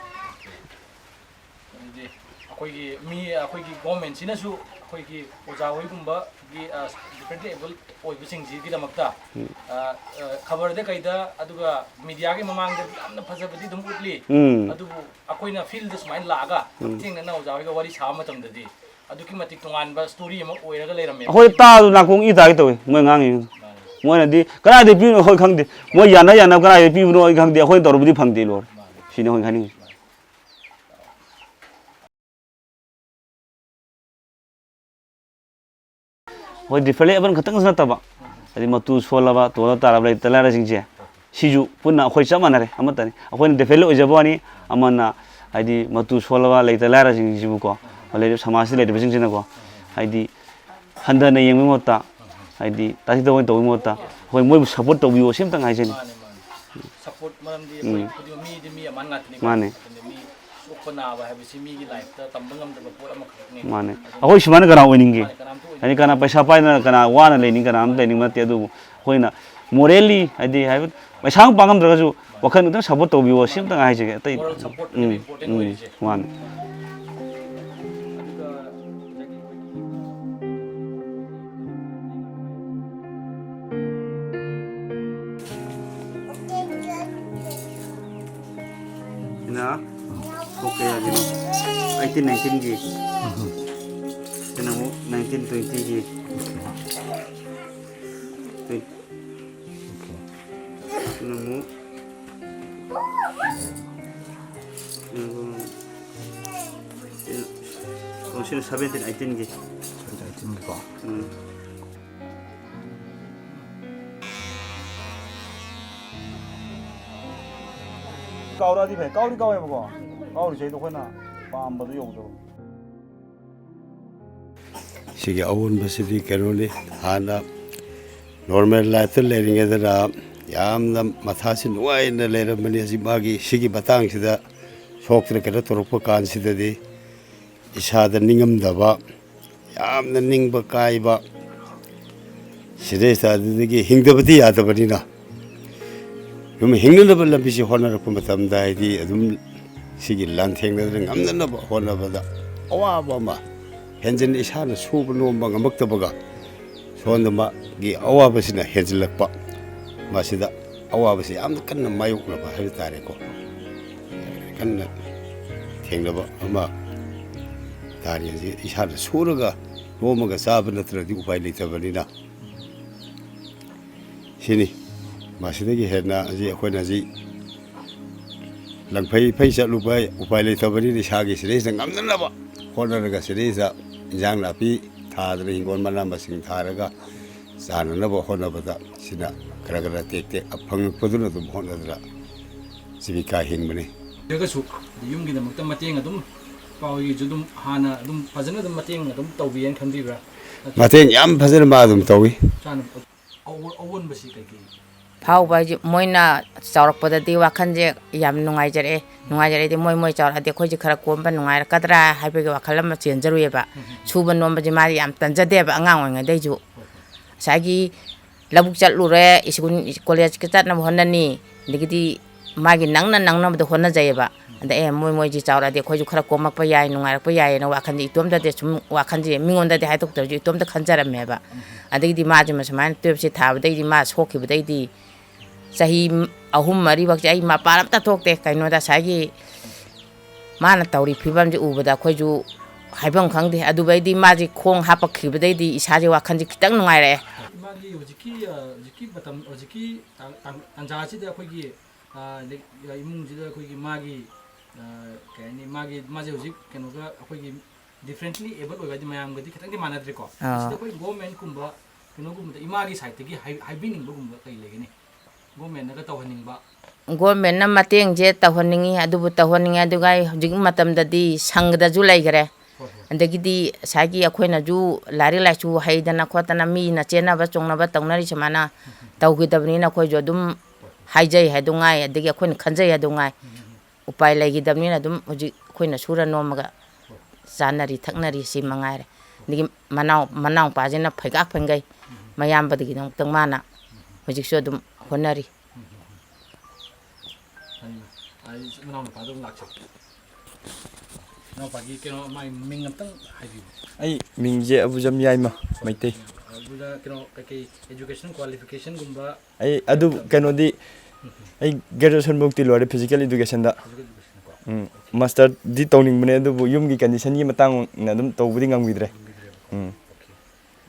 ꯑꯗꯨꯗꯤ ꯑꯩꯈꯣꯏꯒꯤ ꯃꯤ, ꯑꯩꯈꯣꯏꯒꯤ ꯒꯣꯔꯃꯦꯟꯁꯤꯅꯁꯨ ꯑꯩꯈꯣꯏꯒꯤ ꯑꯣꯖꯥ ꯍꯣꯏꯒꯨꯝꯕꯒꯤ, ꯑ, ꯗꯤꯐ꯭ꯔꯦꯟꯠꯂꯤ ꯑꯦꯕꯜ ꯑꯣꯏꯕꯁꯤꯡꯁꯤꯒꯤꯗꯃꯛꯇ, ꯎꯝ꯫ ꯑ, ꯑ, ꯈꯕꯔꯗ ꯀꯩꯗ, ꯑꯗꯨꯒ ꯃꯤꯗꯤꯌꯥꯒꯤ ꯃꯃꯥꯡꯗ ꯌꯥꯝꯅ ꯐꯖꯕꯗꯤ ꯑꯗꯨꯝ ꯎꯠꯂꯤ꯫ ꯎꯝ꯫ ꯑꯗꯨꯕꯨ ꯑꯩꯈꯣꯏꯅ ꯐꯤꯜꯗ ꯁꯨꯃꯥꯏꯅ ꯂꯥꯛꯑꯒ ꯎꯝ꯫ ꯍꯛꯊꯦꯡꯅꯅ ꯑꯣꯖꯥ ꯍꯣꯏꯒ ꯋꯥꯔꯤ ꯁꯥꯕ ꯃꯇꯝꯗꯗꯤ ꯑꯗꯨꯛꯀꯤ ꯃꯇꯤꯛ ꯇꯣꯉꯥꯟꯕ ꯁ꯭ꯇꯣꯔꯤ ꯑꯃ ꯑꯣꯏꯔꯒ ꯂꯩꯔꯝꯃꯦꯕ꯫ ꯑꯩꯈꯣꯏ ꯇꯥꯕꯗ ꯅꯥꯀꯣꯡ ꯏ ꯇꯥꯒꯦ ꯇꯧꯏ, ꯃꯣꯏ ꯉꯥꯡꯉꯤꯕ꯫ ꯃꯥꯅꯤ꯫ ꯃꯣꯏꯅꯗꯤ ꯀꯗꯥꯏꯗꯒꯤ ꯄꯤꯕꯅꯣ ꯑꯩꯈꯣꯏ ꯈꯪꯗꯦ, ꯃꯣꯏ ꯌꯥꯅ ꯌꯥꯅꯕ ꯀꯗꯥꯏꯗꯒꯤ ꯄꯤꯕꯅꯣ ꯑꯩ ꯈꯪꯗꯦ, ꯑꯩꯈꯣꯏꯅ ꯇꯧꯔꯨꯕꯗꯤ ꯐꯪꯗꯦ, ꯂꯣꯏꯔꯦ꯫ ꯃꯥꯅꯤ꯫ ꯁꯤꯅꯤ ꯑꯩꯈꯣꯏꯅ ꯍꯥꯏꯅꯤꯡꯉꯤꯁꯦ꯫ ꯍꯣꯏ, ꯗꯤꯐ꯭ꯔꯦꯟꯠꯂꯤ ꯑꯦꯕꯜ ꯈꯛꯇꯪꯁꯨ ꯅꯠꯇꯕ, ꯍꯥꯏꯗꯤ ꯃꯇꯨ ꯁꯣꯜꯂꯕ, ꯇꯣꯜꯂ ꯇꯥꯔꯕ ꯂꯩꯇ ꯂꯥꯏꯔꯁꯤꯡꯁꯦ, ꯁꯤꯁꯨ ꯄꯨꯟꯅ ꯑꯩꯈꯣꯏ ꯆꯞ ꯃꯥꯟꯅꯔꯦ, ꯑꯃꯠꯇꯅꯤ꯫ ꯑꯩꯈꯣꯏꯅ ꯗꯤꯐ꯭ꯔꯦꯟꯠꯂꯤ ꯑꯣꯏꯖꯕ ꯋꯥꯅꯤ, ꯑꯃꯅ ꯍꯥꯏꯗꯤ ꯃꯇꯨ ꯁꯣꯜꯂꯕ ꯂꯩꯇ ꯂꯥꯏꯔꯁꯤꯡꯁꯤꯕꯨꯀꯣ, ꯂꯩꯔꯤꯕ ꯁꯃꯥꯖꯁꯤꯗ ꯂꯩꯔꯤꯕꯁꯤꯡꯁꯤꯅꯀꯣ, ꯍꯥꯏꯗꯤ ꯍꯟꯊꯅ ꯌꯦꯡꯕꯒꯤ ꯃꯍꯨꯠꯇ, ꯍꯥꯏꯗꯤ ꯇꯥꯊꯤ ꯇꯥꯑꯣꯏꯅ ꯇꯧꯕꯒꯤ ꯃꯍꯨꯠꯇ, ꯑꯩꯈꯣꯏ ꯃꯣꯏꯕꯨ ꯁꯞꯄꯣꯔꯠ ꯇꯧꯕꯤꯌꯣ, ꯁꯤ ꯑꯝꯇꯪ ꯍꯥꯏꯖꯅꯤꯡꯉꯤ꯫ ꯃꯥꯅꯦ, ꯃꯥꯅꯦ꯫ ꯃꯔꯝꯗꯤ ꯎꯝ꯫ ꯑꯩꯈꯣꯏ ꯈꯨꯗꯤꯡꯃꯛ ꯃꯤꯗꯤ ꯃꯤ ꯑꯃꯥꯟ ꯉꯥꯛꯇꯅꯤꯀꯣ꯫ ꯃꯥꯅꯦ꯫ ꯑꯗꯨꯅ ꯃꯤ ꯁꯣꯛꯄ ꯅꯥꯕ ꯍꯥꯏꯕꯁꯤ ꯃꯤꯒꯤ ꯂꯥꯏꯐꯇ ꯇꯝꯕ ꯉꯝꯗꯕ ꯄꯣꯠ ꯑꯃꯈꯛꯅꯤ꯫ ꯃꯥꯅꯦ꯫ ꯑꯗꯨꯅ ꯑꯩꯈꯣꯏ ꯁꯨꯃꯥꯏꯅ ꯀꯅꯥ ꯑꯣꯏꯅꯤꯡꯒꯦ? ꯃꯥꯅꯦ, ꯀꯅꯥꯝꯇ ꯑꯣꯏꯅꯤꯡꯗꯦ꯫ ꯍꯥꯏꯗꯤ ꯀꯅꯥ ꯄꯩꯁꯥ ꯄꯥꯏꯗꯅ ꯀꯅꯥ ꯋꯥꯅ ꯂꯩꯅꯤꯡ, ꯀꯅꯥꯝꯇ ꯂꯩꯅꯤꯡꯕ ꯅꯠꯇꯦ꯫ ꯑꯗꯨꯕꯨ ꯑꯩꯈꯣꯏꯅ ꯃꯣꯔꯦꯜꯂꯤ ꯍꯥꯏꯗꯤ ꯍꯥꯏꯕ ꯄꯩꯁꯥ ꯑꯃ ꯄꯥꯡꯉꯝꯗ꯭ꯔꯒꯁꯨ ꯋꯥꯈꯜ ꯈꯤꯇꯪ ꯁꯞꯄꯣꯔꯠ ꯇꯧꯕꯤꯌꯣ ꯁꯤ ꯑꯝꯇꯪ ꯍꯥꯏꯖꯒꯦ꯫ ꯑꯇꯩ ꯃꯣꯔꯦꯜ ꯁꯞꯄꯣꯔꯠ ꯎꯝ, ꯏꯝꯄꯣꯔꯇꯦꯟ ꯎꯝ, ꯑꯣꯏꯔꯤꯁꯦ꯫ ꯃꯥꯅꯦ꯫ ꯑꯗꯨꯒ ꯁꯤꯅ ꯀꯣꯛ ꯀꯌꯥꯒꯤꯅꯣ? ꯑꯩꯠꯇꯤꯟ ꯅꯥꯏꯟꯇꯤꯟꯒꯤ꯫ ꯁꯤꯅ ꯑꯃꯨꯛ ꯅꯥꯏꯟꯇꯤꯟ ꯇ꯭ꯋꯦꯟꯇꯤꯒꯤ꯫ ꯁꯤꯅ ꯑꯃꯨꯛ, ꯑꯣ, ꯁꯤꯅ ꯁꯚꯦꯟꯇꯤꯟ ꯑꯩꯠꯇꯤꯟꯒꯤ꯫ ꯁꯚꯦꯟꯇꯤꯟ ꯑꯩꯠꯇꯤꯟꯒꯤꯀꯣ꯫ ꯎꯝ꯫ ꯀꯥꯎꯔꯛꯑꯗꯤ ꯐꯩ꯫ ꯀꯥꯎꯗꯤ ꯀꯥꯎꯋꯦꯕꯀꯣ꯫ ꯀꯥꯎꯔꯤꯁꯦ ꯑꯩꯗꯣ ꯑꯩꯈꯣꯏꯅ ꯄꯥꯝꯕꯗꯣ ꯌꯧꯗꯕ꯫ ꯁꯤꯒꯤ ꯑꯑꯣꯟꯕꯁꯤꯗꯤ ꯀꯩꯅꯣꯅꯤ, ꯍꯥꯟꯅ ꯅꯣꯔꯃꯦꯜ ꯂꯥꯏꯐꯇ ꯂꯩꯔꯤꯉꯩꯗꯅ ꯌꯥꯝꯅ ꯃꯊꯥꯁꯤ ꯅꯨꯡꯉꯥꯏꯅ ꯂꯩꯔꯝꯕꯅꯤ꯫ ꯍꯧꯖꯤꯛ ꯃꯥꯒꯤ ꯁꯤꯒꯤ ꯃꯇꯥꯡꯁꯤꯗ ꯁꯣꯛꯇꯅ ꯀꯩꯅꯣ ꯇꯧꯔꯛꯄ ꯀꯥꯟꯁꯤꯗꯗꯤ ꯏꯁꯥꯗ ꯅꯤꯡꯉꯝꯗꯕ, ꯌꯥꯝꯅ ꯅꯤꯡꯕ ꯀꯥꯏꯕ, ꯁꯤꯗꯩꯁꯤꯗ ꯑꯗꯨꯗꯒꯤ ꯍꯤꯡꯗꯕꯗꯤ ꯌꯥꯗꯕꯅꯤꯅ, ꯑꯗꯨꯝ ꯍꯤꯡꯅꯅꯕ ꯂꯝꯕꯤꯁꯤ ꯍꯣꯠꯅꯔꯛꯄ ꯃꯇꯝꯗ, ꯍꯥꯏꯗꯤ ꯑꯗꯨꯝ ꯁꯤꯒꯤ ꯂꯥꯟꯊꯦꯡꯅꯗꯅ ꯉꯝꯅꯅꯕ ꯍꯣꯠꯅꯕꯗ ꯑꯋꯥꯕ ꯑꯃ, ꯍꯦꯟꯖꯤꯟꯅ ꯏꯁꯥꯅ ꯁꯨꯕ ꯅꯣꯝꯕ ꯉꯝꯃꯛꯇꯕꯒ, ꯁꯣꯝꯗ ꯃꯥꯒꯤ ꯑꯋꯥꯕꯁꯤꯅ ꯍꯦꯟꯖꯤꯜꯂꯛꯄ, ꯃꯁꯤꯗ ꯑꯋꯥꯕꯁꯤ ꯌꯥꯝꯅ ꯀꯟꯅ ꯃꯥꯌꯣꯛꯅꯕ ꯍꯥꯏꯕ ꯇꯥꯔꯦꯀꯣ, ꯀꯟꯅ ꯊꯦꯡꯅꯕ ꯑꯃ ꯇꯥꯔꯤ꯫ ꯍꯧꯖꯤꯛ ꯏꯁꯥꯅ ꯁꯨꯔꯒ ꯅꯣꯝꯃꯒ ꯆꯥꯕ ꯅꯠꯇ꯭ꯔꯗꯤ ꯎꯄꯥꯏ ꯂꯩꯇꯕꯅꯤꯅ, ꯁꯤꯅꯤ꯫ ꯃꯁꯤꯗꯒꯤ ꯍꯦꯟꯅ ꯍꯧꯖꯤꯛ ꯑꯩꯈꯣꯏꯅ ꯍꯧꯖꯤꯛ ꯂꯪꯐꯩ ꯐꯩ ꯆꯠꯂꯨꯕ ꯎꯄꯥꯏ ꯂꯩꯇꯕꯅꯤꯅ, ꯏꯁꯥꯒꯤ ꯁꯤꯗꯩꯁꯤꯗ ꯉꯝꯅꯅꯕ ꯍꯣꯠꯅꯔꯒ, ꯁꯤꯗꯩꯁꯤꯗ ꯏꯟꯖꯥꯡ ꯅꯥꯄꯤ ꯊꯥꯗꯅ, ꯍꯤꯡꯒꯣꯜ ꯃꯅꯥ ꯃꯁꯤꯡ ꯊꯥꯔꯒ ꯆꯥꯅꯅꯕ ꯍꯣꯠꯅꯕꯗ, ꯁꯤꯅ ꯈꯔ ꯈꯔ ꯇꯦꯛ ꯇꯦꯛ ꯐꯪꯉꯛꯄꯗꯨꯅ ꯑꯗꯨꯝ ꯍꯣꯠꯅꯗꯅ ꯖꯤꯕꯤꯀꯥ ꯍꯤꯡꯕꯅꯤ꯫ ꯑꯣꯏꯔꯒꯁꯨ ꯌꯨꯝꯒꯤꯗꯃꯛꯇ ꯃꯇꯦꯡ ꯑꯗꯨꯝ, ꯏꯄꯥ ꯍꯣꯏꯒꯤꯁꯨ ꯑꯗꯨꯝ ꯍꯥꯟꯅ ꯑꯗꯨꯝ ꯐꯖꯅ ꯑꯗꯨꯝ ꯃꯇꯦꯡ ꯑꯗꯨꯝ ꯇꯧꯕꯤꯌꯦꯅ ꯈꯟꯕꯤꯕ꯭ꯔꯥ? ꯃꯇꯦꯡ ꯌꯥꯝ ꯐꯖꯅ ꯃꯥ ꯑꯗꯨꯝ ꯇꯧꯏ꯫ ꯆꯥꯅꯕ ꯑꯑꯣ-, ꯑꯑꯣꯟꯕꯁꯤ ꯀꯩꯀꯩ? ꯐꯥꯎꯕ ꯍꯥꯏꯁꯦ, ꯃꯣꯏꯅ ꯆꯥꯎꯔꯛꯄꯗꯗꯤ ꯋꯥꯈꯜꯁꯦ ꯌꯥꯝ ꯅꯨꯡꯉꯥꯏꯖꯔꯛꯑꯦ꯫ ꯅꯨꯡꯉꯥꯏꯖꯔꯛꯑꯦꯗꯤ ꯃꯣꯏ, ꯃꯣꯏ ꯆꯥꯎꯔꯛꯑꯗꯤ ꯑꯩꯈꯣꯏꯁꯦ ꯈꯔ ꯀꯣꯝꯕ ꯅꯨꯡꯉꯥꯏꯔꯛꯀꯗ꯭ꯔꯥ ꯍꯥꯏꯕꯒꯤ ꯋꯥꯈꯜ ꯑꯃ ꯆꯦꯟꯖꯔꯨꯏꯌꯦꯕ꯫ ꯁꯨꯕ ꯅꯣꯝꯕꯁꯦ ꯃꯥꯗꯤ ꯌꯥꯝ ꯇꯟꯖꯗꯦꯕ ꯑꯉꯥꯡ ꯑꯣꯏꯔꯤꯉꯩꯗꯩꯁꯨ꯫ ꯉꯁꯥꯏꯒꯤ ꯂꯧꯕꯨꯛ ꯆꯠꯂꯨꯔꯦ, ꯁ꯭ꯀꯨꯜ, ꯀꯣꯂꯦꯖꯀ ꯆꯠꯅꯕ ꯍꯣꯠꯅꯅꯤ, ꯑꯗꯒꯤꯗꯤ ꯃꯥꯒꯤ ꯅꯪꯅ ꯅꯪꯅꯕꯗꯣ ꯍꯣꯠꯅꯖꯩꯌꯦꯕ꯫ ꯑꯗ ꯑꯦ, ꯃꯣꯏ, ꯃꯣꯏꯁꯤ ꯆꯥꯎꯔꯛꯑꯗꯤ ꯑꯩꯈꯣꯏꯁꯨ ꯈꯔ ꯀꯣꯝꯃꯛꯄ ꯌꯥꯏ, ꯅꯨꯡꯉꯥꯏꯔꯛꯄ ꯌꯥꯏꯅ ꯋꯥꯈꯜꯁꯦ ꯏꯇꯣꯝꯇꯗꯤ ꯁꯨꯝ, ꯋꯥꯈꯜꯁꯦ ꯃꯤꯉꯣꯟꯗꯗꯤ ꯍꯥꯏꯗꯣꯛꯇ꯭ꯔꯁꯨ ꯏꯇꯣꯝꯇ ꯈꯟꯖꯔꯝꯃꯦꯕ꯫ ꯑꯗꯒꯤꯗꯤ ꯃꯥꯁꯦ ꯁꯨꯃꯥꯏꯅ ꯇꯨꯌꯦꯜꯞꯁꯦ ꯊꯥꯕꯗꯒꯤꯗꯤ ꯃꯥ ꯁꯣꯛꯈꯤꯕꯗꯒꯤꯗꯤ ꯆꯍꯤ ꯑꯍꯨꯝ ꯃꯔꯤꯐꯥꯎꯁꯦ ꯑꯩ ꯃꯄꯥꯟ ꯑꯝꯇ ꯊꯣꯛꯇꯦ꯫ ꯀꯩꯅꯣꯗ ꯉꯁꯥꯏꯒꯤ ꯃꯥꯅ ꯇꯧꯔꯤ ꯐꯤꯕꯝꯁꯦ ꯎꯕꯗ ꯑꯩꯈꯣꯏꯁꯨ ꯍꯥꯏꯐꯝ ꯈꯪꯗꯦ꯫ ꯑꯗꯨꯕꯩꯗꯤ ꯃꯥꯁꯦ ꯈꯣꯡ ꯍꯥꯞꯄꯛꯈꯤꯕꯗꯩꯗꯤ ꯏꯁꯥꯁꯦ ꯋꯥꯈꯜꯁꯦ ꯈꯤꯇꯪ ꯅꯨꯡꯉꯥꯏꯔꯛꯑꯦ꯫ ꯃꯥꯒꯤ ꯍꯧꯖꯤꯛꯀꯤ, ꯑ, ꯍꯧꯖꯤꯛꯀꯤ ꯃꯇꯝ, ꯍꯧꯖꯤꯛꯀꯤ ꯇꯥꯡ-, ꯇꯥꯡ-, ꯇꯥꯟꯖꯥꯁꯤꯗ ꯑꯩꯈꯣꯏꯒꯤ, ꯑ, ꯂꯩ-, ꯏꯃꯨꯡꯁꯤꯗ ꯑꯩꯈꯣꯏꯒꯤ ꯃꯥꯒꯤ, ꯑ, ꯀꯩ ꯍꯥꯏꯅꯤ, ꯃꯥꯒꯤ, ꯃꯥꯁꯦ ꯍꯧꯖꯤꯛ ꯀꯩꯅꯣꯒ ꯑꯩꯈꯣꯏꯒꯤ differently able ꯑꯣꯏꯕ ꯍꯥꯏꯗꯤ ꯃꯌꯥꯝꯒꯗꯤ ꯈꯤꯇꯪꯗꯤ ꯃꯥꯟꯅꯗ꯭ꯔꯦꯀꯣ꯫ ꯑꯥ꯫ ꯁꯤꯗ ꯑꯩꯈꯣꯏ ꯒꯣꯔꯃꯦꯟꯀꯨꯝꯕ ꯀꯩꯅꯣꯒꯨꯝꯕꯗ ꯏꯃꯥꯒꯤ ꯁꯥꯏꯠꯇꯒꯤ ꯍꯥꯏ-, ꯍꯥꯏꯕꯤꯅꯤꯡꯕꯒꯨꯝꯕ ꯀꯩ ꯂꯩꯒꯅꯤ? ꯒꯣꯔꯃꯦꯟꯅꯒ ꯇꯧꯍꯟꯅꯤꯡꯕ? ꯒꯣꯔꯃꯦꯟꯅ ꯃꯇꯦꯡꯁꯦ ꯇꯧꯍꯟꯅꯤꯡꯉꯤ, ꯑꯗꯨꯕꯨ ꯇꯧꯍꯟꯅꯤꯡꯉꯦ꯫ ꯑꯗꯨꯒ ꯑꯩ ꯍꯧꯖꯤꯛ ꯃꯇꯝꯗꯗꯤ ꯁꯪꯒꯗꯁꯨ ꯂꯩꯈ꯭ꯔꯦ꯫ ꯍꯣꯏ, ꯍꯣꯏ꯫ ꯑꯗꯒꯤꯗꯤ ꯉꯁꯥꯏꯒꯤ ꯑꯩꯈꯣꯏꯅꯁꯨ ꯂꯥꯏꯔꯤꯛ ꯂꯥꯏꯁꯨ ꯍꯩꯗꯅ ꯈꯣꯠꯇꯅ ꯃꯤꯅ ꯆꯦꯟꯅꯕ ꯆꯣꯡꯅꯕ ꯇꯧꯅꯔꯤ ꯁꯨꯃꯥꯏꯅ ꯇꯧꯈꯤꯗꯕꯅꯤꯅ ꯑꯩꯈꯣꯏꯁꯨ ꯑꯗꯨꯝ ꯍꯥꯏꯖꯩ ꯍꯥꯏꯗꯨ ꯉꯥꯏ, ꯑꯗꯒꯤ ꯑꯩꯈꯣꯏꯅ ꯈꯟꯖꯩ ꯍꯥꯏꯗꯨ ꯉꯥꯏ꯫ ꯎꯄꯥꯏ ꯂꯩꯈꯤꯗꯕꯅꯤꯅ ꯑꯗꯨꯝ ꯍꯧꯖꯤꯛ ꯑꯩꯈꯣꯏꯅ ꯁꯨꯔ ꯅꯣꯝꯃꯒ ꯆꯥꯅꯔꯤ ꯊꯛꯅꯔꯤ ꯁꯤ ꯃꯉꯥꯏꯔꯦ꯫ ꯑꯗꯒꯤ ꯃꯅꯥꯎ-, ꯃꯅꯥꯎꯄꯥꯁꯤꯅ ꯐꯩꯒꯥꯛ ꯐꯩꯒꯩ ꯃꯌꯥꯝꯕꯗꯒꯤꯗꯃꯛꯇ ꯃꯥꯅ ꯍꯧꯖꯤꯛꯁꯨ ꯑꯗꯨꯝ ꯍꯣꯠꯅꯔꯤ꯫ ꯃꯅꯥꯎ ꯅꯨꯄꯥꯗꯣ ꯑꯃꯨꯛ ꯂꯥꯛꯆꯒꯦ꯫ ꯏꯅꯥꯎꯄꯥꯒꯤ ꯀꯩꯅꯣ, ꯃꯥꯒꯤ ꯃꯤꯡ ꯑꯝꯇꯪ ꯍꯥꯏꯕꯤꯌꯨ꯫ ꯑꯩ ꯃꯤꯡꯁꯦ ꯑꯕꯨꯖꯝ ꯌꯥꯏꯃ ꯃꯩꯇꯩ꯫ ꯑꯗꯨꯗ ꯀꯩꯅꯣ, ꯀꯩꯀꯩ education qualificationꯒꯨꯝꯕ? ꯑꯩ ꯑꯗꯨ ꯀꯩꯅꯣꯗꯤ, ꯑꯩ graduation ꯐꯥꯎꯇꯤ ꯂꯣꯏꯔꯦ physical educationꯗ꯫ Physical educationꯀꯣ꯫ ꯎꯝ꯫ Okay꯫ Masterꯗꯤ ꯇꯧꯅꯤꯡꯕꯅꯦ, ꯑꯗꯨꯕꯨ ꯌꯨꯝꯒꯤ conditionꯒꯤ ꯃꯇꯥꯡꯅ ꯑꯗꯨꯝ ꯇꯧꯕꯗꯤ ꯉꯝꯈꯤꯗ꯭ꯔꯦ꯫ ꯉꯝꯈꯤꯗ꯭ꯔꯦꯕꯀꯣ꯫ ꯎꯝ꯫ Okay꯫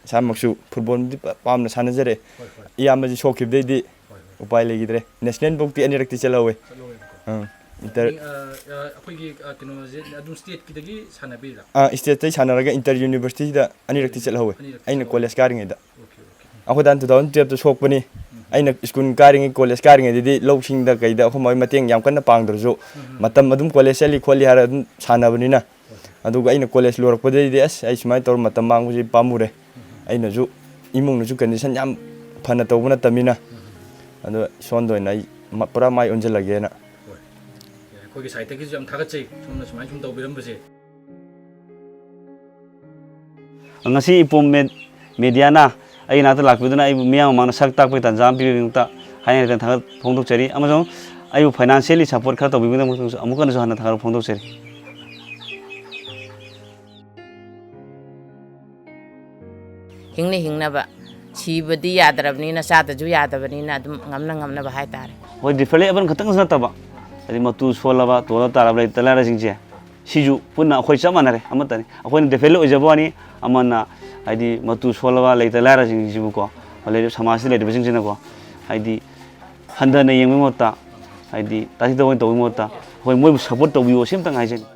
ꯏꯁꯥꯃꯛꯁꯨ footballꯗꯤ ꯄ-, ꯄꯥꯝꯅ ꯁꯥꯟꯅꯖꯔꯦ꯫ ꯍꯣꯏ, ꯍꯣꯏ꯫ ꯏꯌꯥꯝꯕꯁꯤ ꯁꯣꯛꯈꯤꯕꯗꯩꯗꯤ ꯍꯣꯏ, ꯍꯣꯏ꯫ ꯎꯄꯥꯏ ꯂꯩꯈꯤꯗ꯭ꯔꯦ꯫ National ꯐꯥꯎꯇꯤ ꯑꯅꯤꯔꯛꯇꯤ ꯆꯠꯍꯧꯋꯦ꯫ ꯆꯠꯍꯧꯋꯦꯕꯀꯣ꯫ ꯑꯥ, inter- ꯑ, ꯑ, ꯑꯩꯈꯣꯏꯒꯤ, ꯑ, ꯀꯩꯅꯣꯁꯦ ꯑꯗꯨꯝ stateꯀꯤꯗꯒꯤ ꯁꯥꯟꯅꯕꯤꯔꯤꯔꯥ? ꯑꯥ, stateꯇꯩ ꯁꯥꯟꯅꯔꯒ inter universityꯗ ꯑꯅꯤꯔꯛꯇꯤ ꯆꯠꯍꯧꯋꯦ꯫ ꯑꯅꯤꯔꯛꯇꯤ ꯑꯩꯅ ꯆꯠꯍꯧꯋꯦ꯫ College ꯀꯥꯔꯤꯉꯩꯗ꯫ Okay, okay꯫ ꯑꯩꯈꯣꯏ ꯗꯥ two thousand twelveꯇ ꯁꯣꯛꯄꯅꯤ꯫ ꯎꯝ꯫ ꯑꯩꯅ ꯁ꯭ꯀꯨꯜ ꯀꯥꯔꯤꯉꯩ, college ꯀꯥꯔꯤꯉꯩꯗꯗꯤ ꯂꯧꯁꯤꯡꯗ ꯀꯩꯗ ꯑꯩꯈꯣꯏ ꯃꯥꯒꯤ ꯃꯇꯦꯡ ꯌꯥꯝ ꯀꯟꯅ ꯄꯥꯡꯗ꯭ꯔꯁꯨ, ꯎꯝ꯫ ꯃꯇꯝ ꯑꯗꯨꯝ college ꯆꯠꯂꯤ ꯈꯣꯠꯂꯤ ꯍꯥꯏꯔ ꯑꯗꯨꯝ ꯁꯥꯟꯅꯕꯅꯤꯅ꯫ ꯍꯣꯏ, ꯍꯣꯏ꯫ ꯑꯗꯨꯒ ꯑꯩꯅ college ꯂꯣꯏꯔꯛꯄꯗꯩꯗꯤ ꯑꯁ, ꯑꯩ ꯁꯨꯃꯥꯏꯅ ꯇꯧꯔ ꯃꯇꯝ ꯃꯥꯡꯕꯁꯤ ꯄꯥꯝꯃꯨꯔꯦ꯫ ꯎꯝ꯫ ꯑꯩꯅꯁꯨ ꯏꯃꯨꯡꯅꯁꯨ condition ꯌꯥꯝ ꯐꯅ ꯇꯧꯕ ꯅꯠꯇꯕꯅꯤꯅ꯫ ꯎꯝ꯫ ꯑꯗꯣ ꯏꯁꯣꯟꯗ ꯑꯣꯏꯅ ꯑꯩ ꯃ-, ꯄꯨꯔꯥ ꯃꯥꯏ ꯑꯣꯟꯁꯤꯜꯂꯒꯦꯅ꯫ ꯑꯩꯈꯣꯏꯒꯤ ꯁꯥꯏꯠꯇꯒꯤꯁꯨ ꯌꯥꯝ ꯊꯥꯒꯠꯆꯩ, ꯁꯣꯝꯅ ꯁꯨꯃꯥꯏꯅ ꯁꯨꯝ ꯇꯧꯕꯤꯔꯝꯕꯁꯦ꯫ ꯉꯁꯤ ꯏꯄꯣꯝ ꯃꯦ-, ꯃꯦꯗꯤꯌꯥꯅ ꯑꯩꯒꯤ ꯅꯥꯛꯇ ꯂꯥꯛꯄꯤꯗꯨꯅ ꯑꯩꯕꯨ ꯃꯤꯌꯥꯝ ꯃꯃꯥꯡꯗ ꯁꯛ ꯇꯥꯛꯄꯒꯤ ꯇꯥꯟꯖꯥ ꯑꯃ ꯄꯤꯕꯒꯤꯗꯃꯛꯇ ꯍꯥꯏꯅ ꯍꯦꯟꯅ ꯊꯥꯒꯠ ꯐꯣꯡꯗꯣꯛꯆꯔꯤ꯫ ꯑꯃꯁꯨꯡ ꯑꯩꯕꯨ ꯐꯥꯏꯅꯥꯟꯁꯤꯌꯦꯜꯂꯤ ꯁꯄꯣꯔꯠ ꯈꯔ ꯇꯧꯕꯤꯕꯒꯤꯗꯃꯛꯇꯁꯨ ꯑꯃꯨꯛꯀ ꯍꯟꯅꯁꯨ ꯍꯟꯅ ꯊꯥꯒꯠ ꯐꯣꯡꯗꯣꯛꯆꯔꯤ꯫ ꯍꯤꯡꯅ ꯍꯤꯡꯅꯕ, ꯁꯤꯕꯗꯤ ꯌꯥꯗ꯭ꯔꯕꯅꯤꯅ, ꯆꯥꯗꯁꯨ ꯌꯥꯗꯕꯅꯤꯅ ꯑꯗꯨꯝ ꯉꯝꯅ ꯉꯝꯅꯕ ꯍꯥꯏꯇꯥꯔꯦ꯫ ꯍꯣꯏ, ꯗꯤꯐꯦꯟꯂꯤ ꯑꯦꯕꯜ ꯈꯛꯇꯪꯁꯨ ꯅꯠꯇꯕ, ꯍꯥꯏꯗꯤ ꯃꯇꯨ ꯁꯣꯜꯂꯕ, ꯇꯣꯜꯂ ꯇꯥꯔꯕ ꯂꯩꯇ ꯂꯥꯏꯔꯁꯤꯡꯁꯦ, ꯁꯤꯁꯨ ꯄꯨꯟꯅ ꯑꯩꯈꯣꯏ ꯆꯞ ꯃꯥꯟꯅꯔꯦ, ꯑꯃꯠꯇꯅꯤ꯫ ꯑꯩꯈꯣꯏꯅ ꯗꯤꯐꯦꯟꯂꯤ ꯑꯣꯏꯖꯕ ꯋꯥꯅꯤ, ꯑꯃꯅ ꯍꯥꯏꯗꯤ ꯃꯇꯨ ꯁꯣꯜꯂꯕ ꯂꯩꯇ ꯂꯥꯏꯔꯁꯤꯡꯁꯤꯕꯨꯀꯣ, ꯂꯩꯔꯤꯕ ꯁꯃꯥꯖꯁꯤꯗ ꯂꯩꯔꯤꯕꯁꯤꯡꯁꯤꯅꯀꯣ, ꯍꯥꯏꯗꯤ ꯍꯟꯊꯅ ꯌꯦꯡꯕꯒꯤ ꯃꯍꯨꯠꯇ, ꯍꯥꯏꯗꯤ ꯇꯥꯊꯤ ꯇꯧꯑꯣꯏꯅ ꯇꯧꯕꯒꯤ ꯃꯍꯨꯠꯇ ꯑꯩꯈꯣꯏ ꯃꯣꯏꯕꯨ ꯁꯞꯄꯣꯔꯠ ꯇꯧꯕꯤꯌꯣ, ꯁꯤ ꯑꯝꯇꯪ ꯍꯥꯏꯖꯅꯤꯡꯉꯤ꯫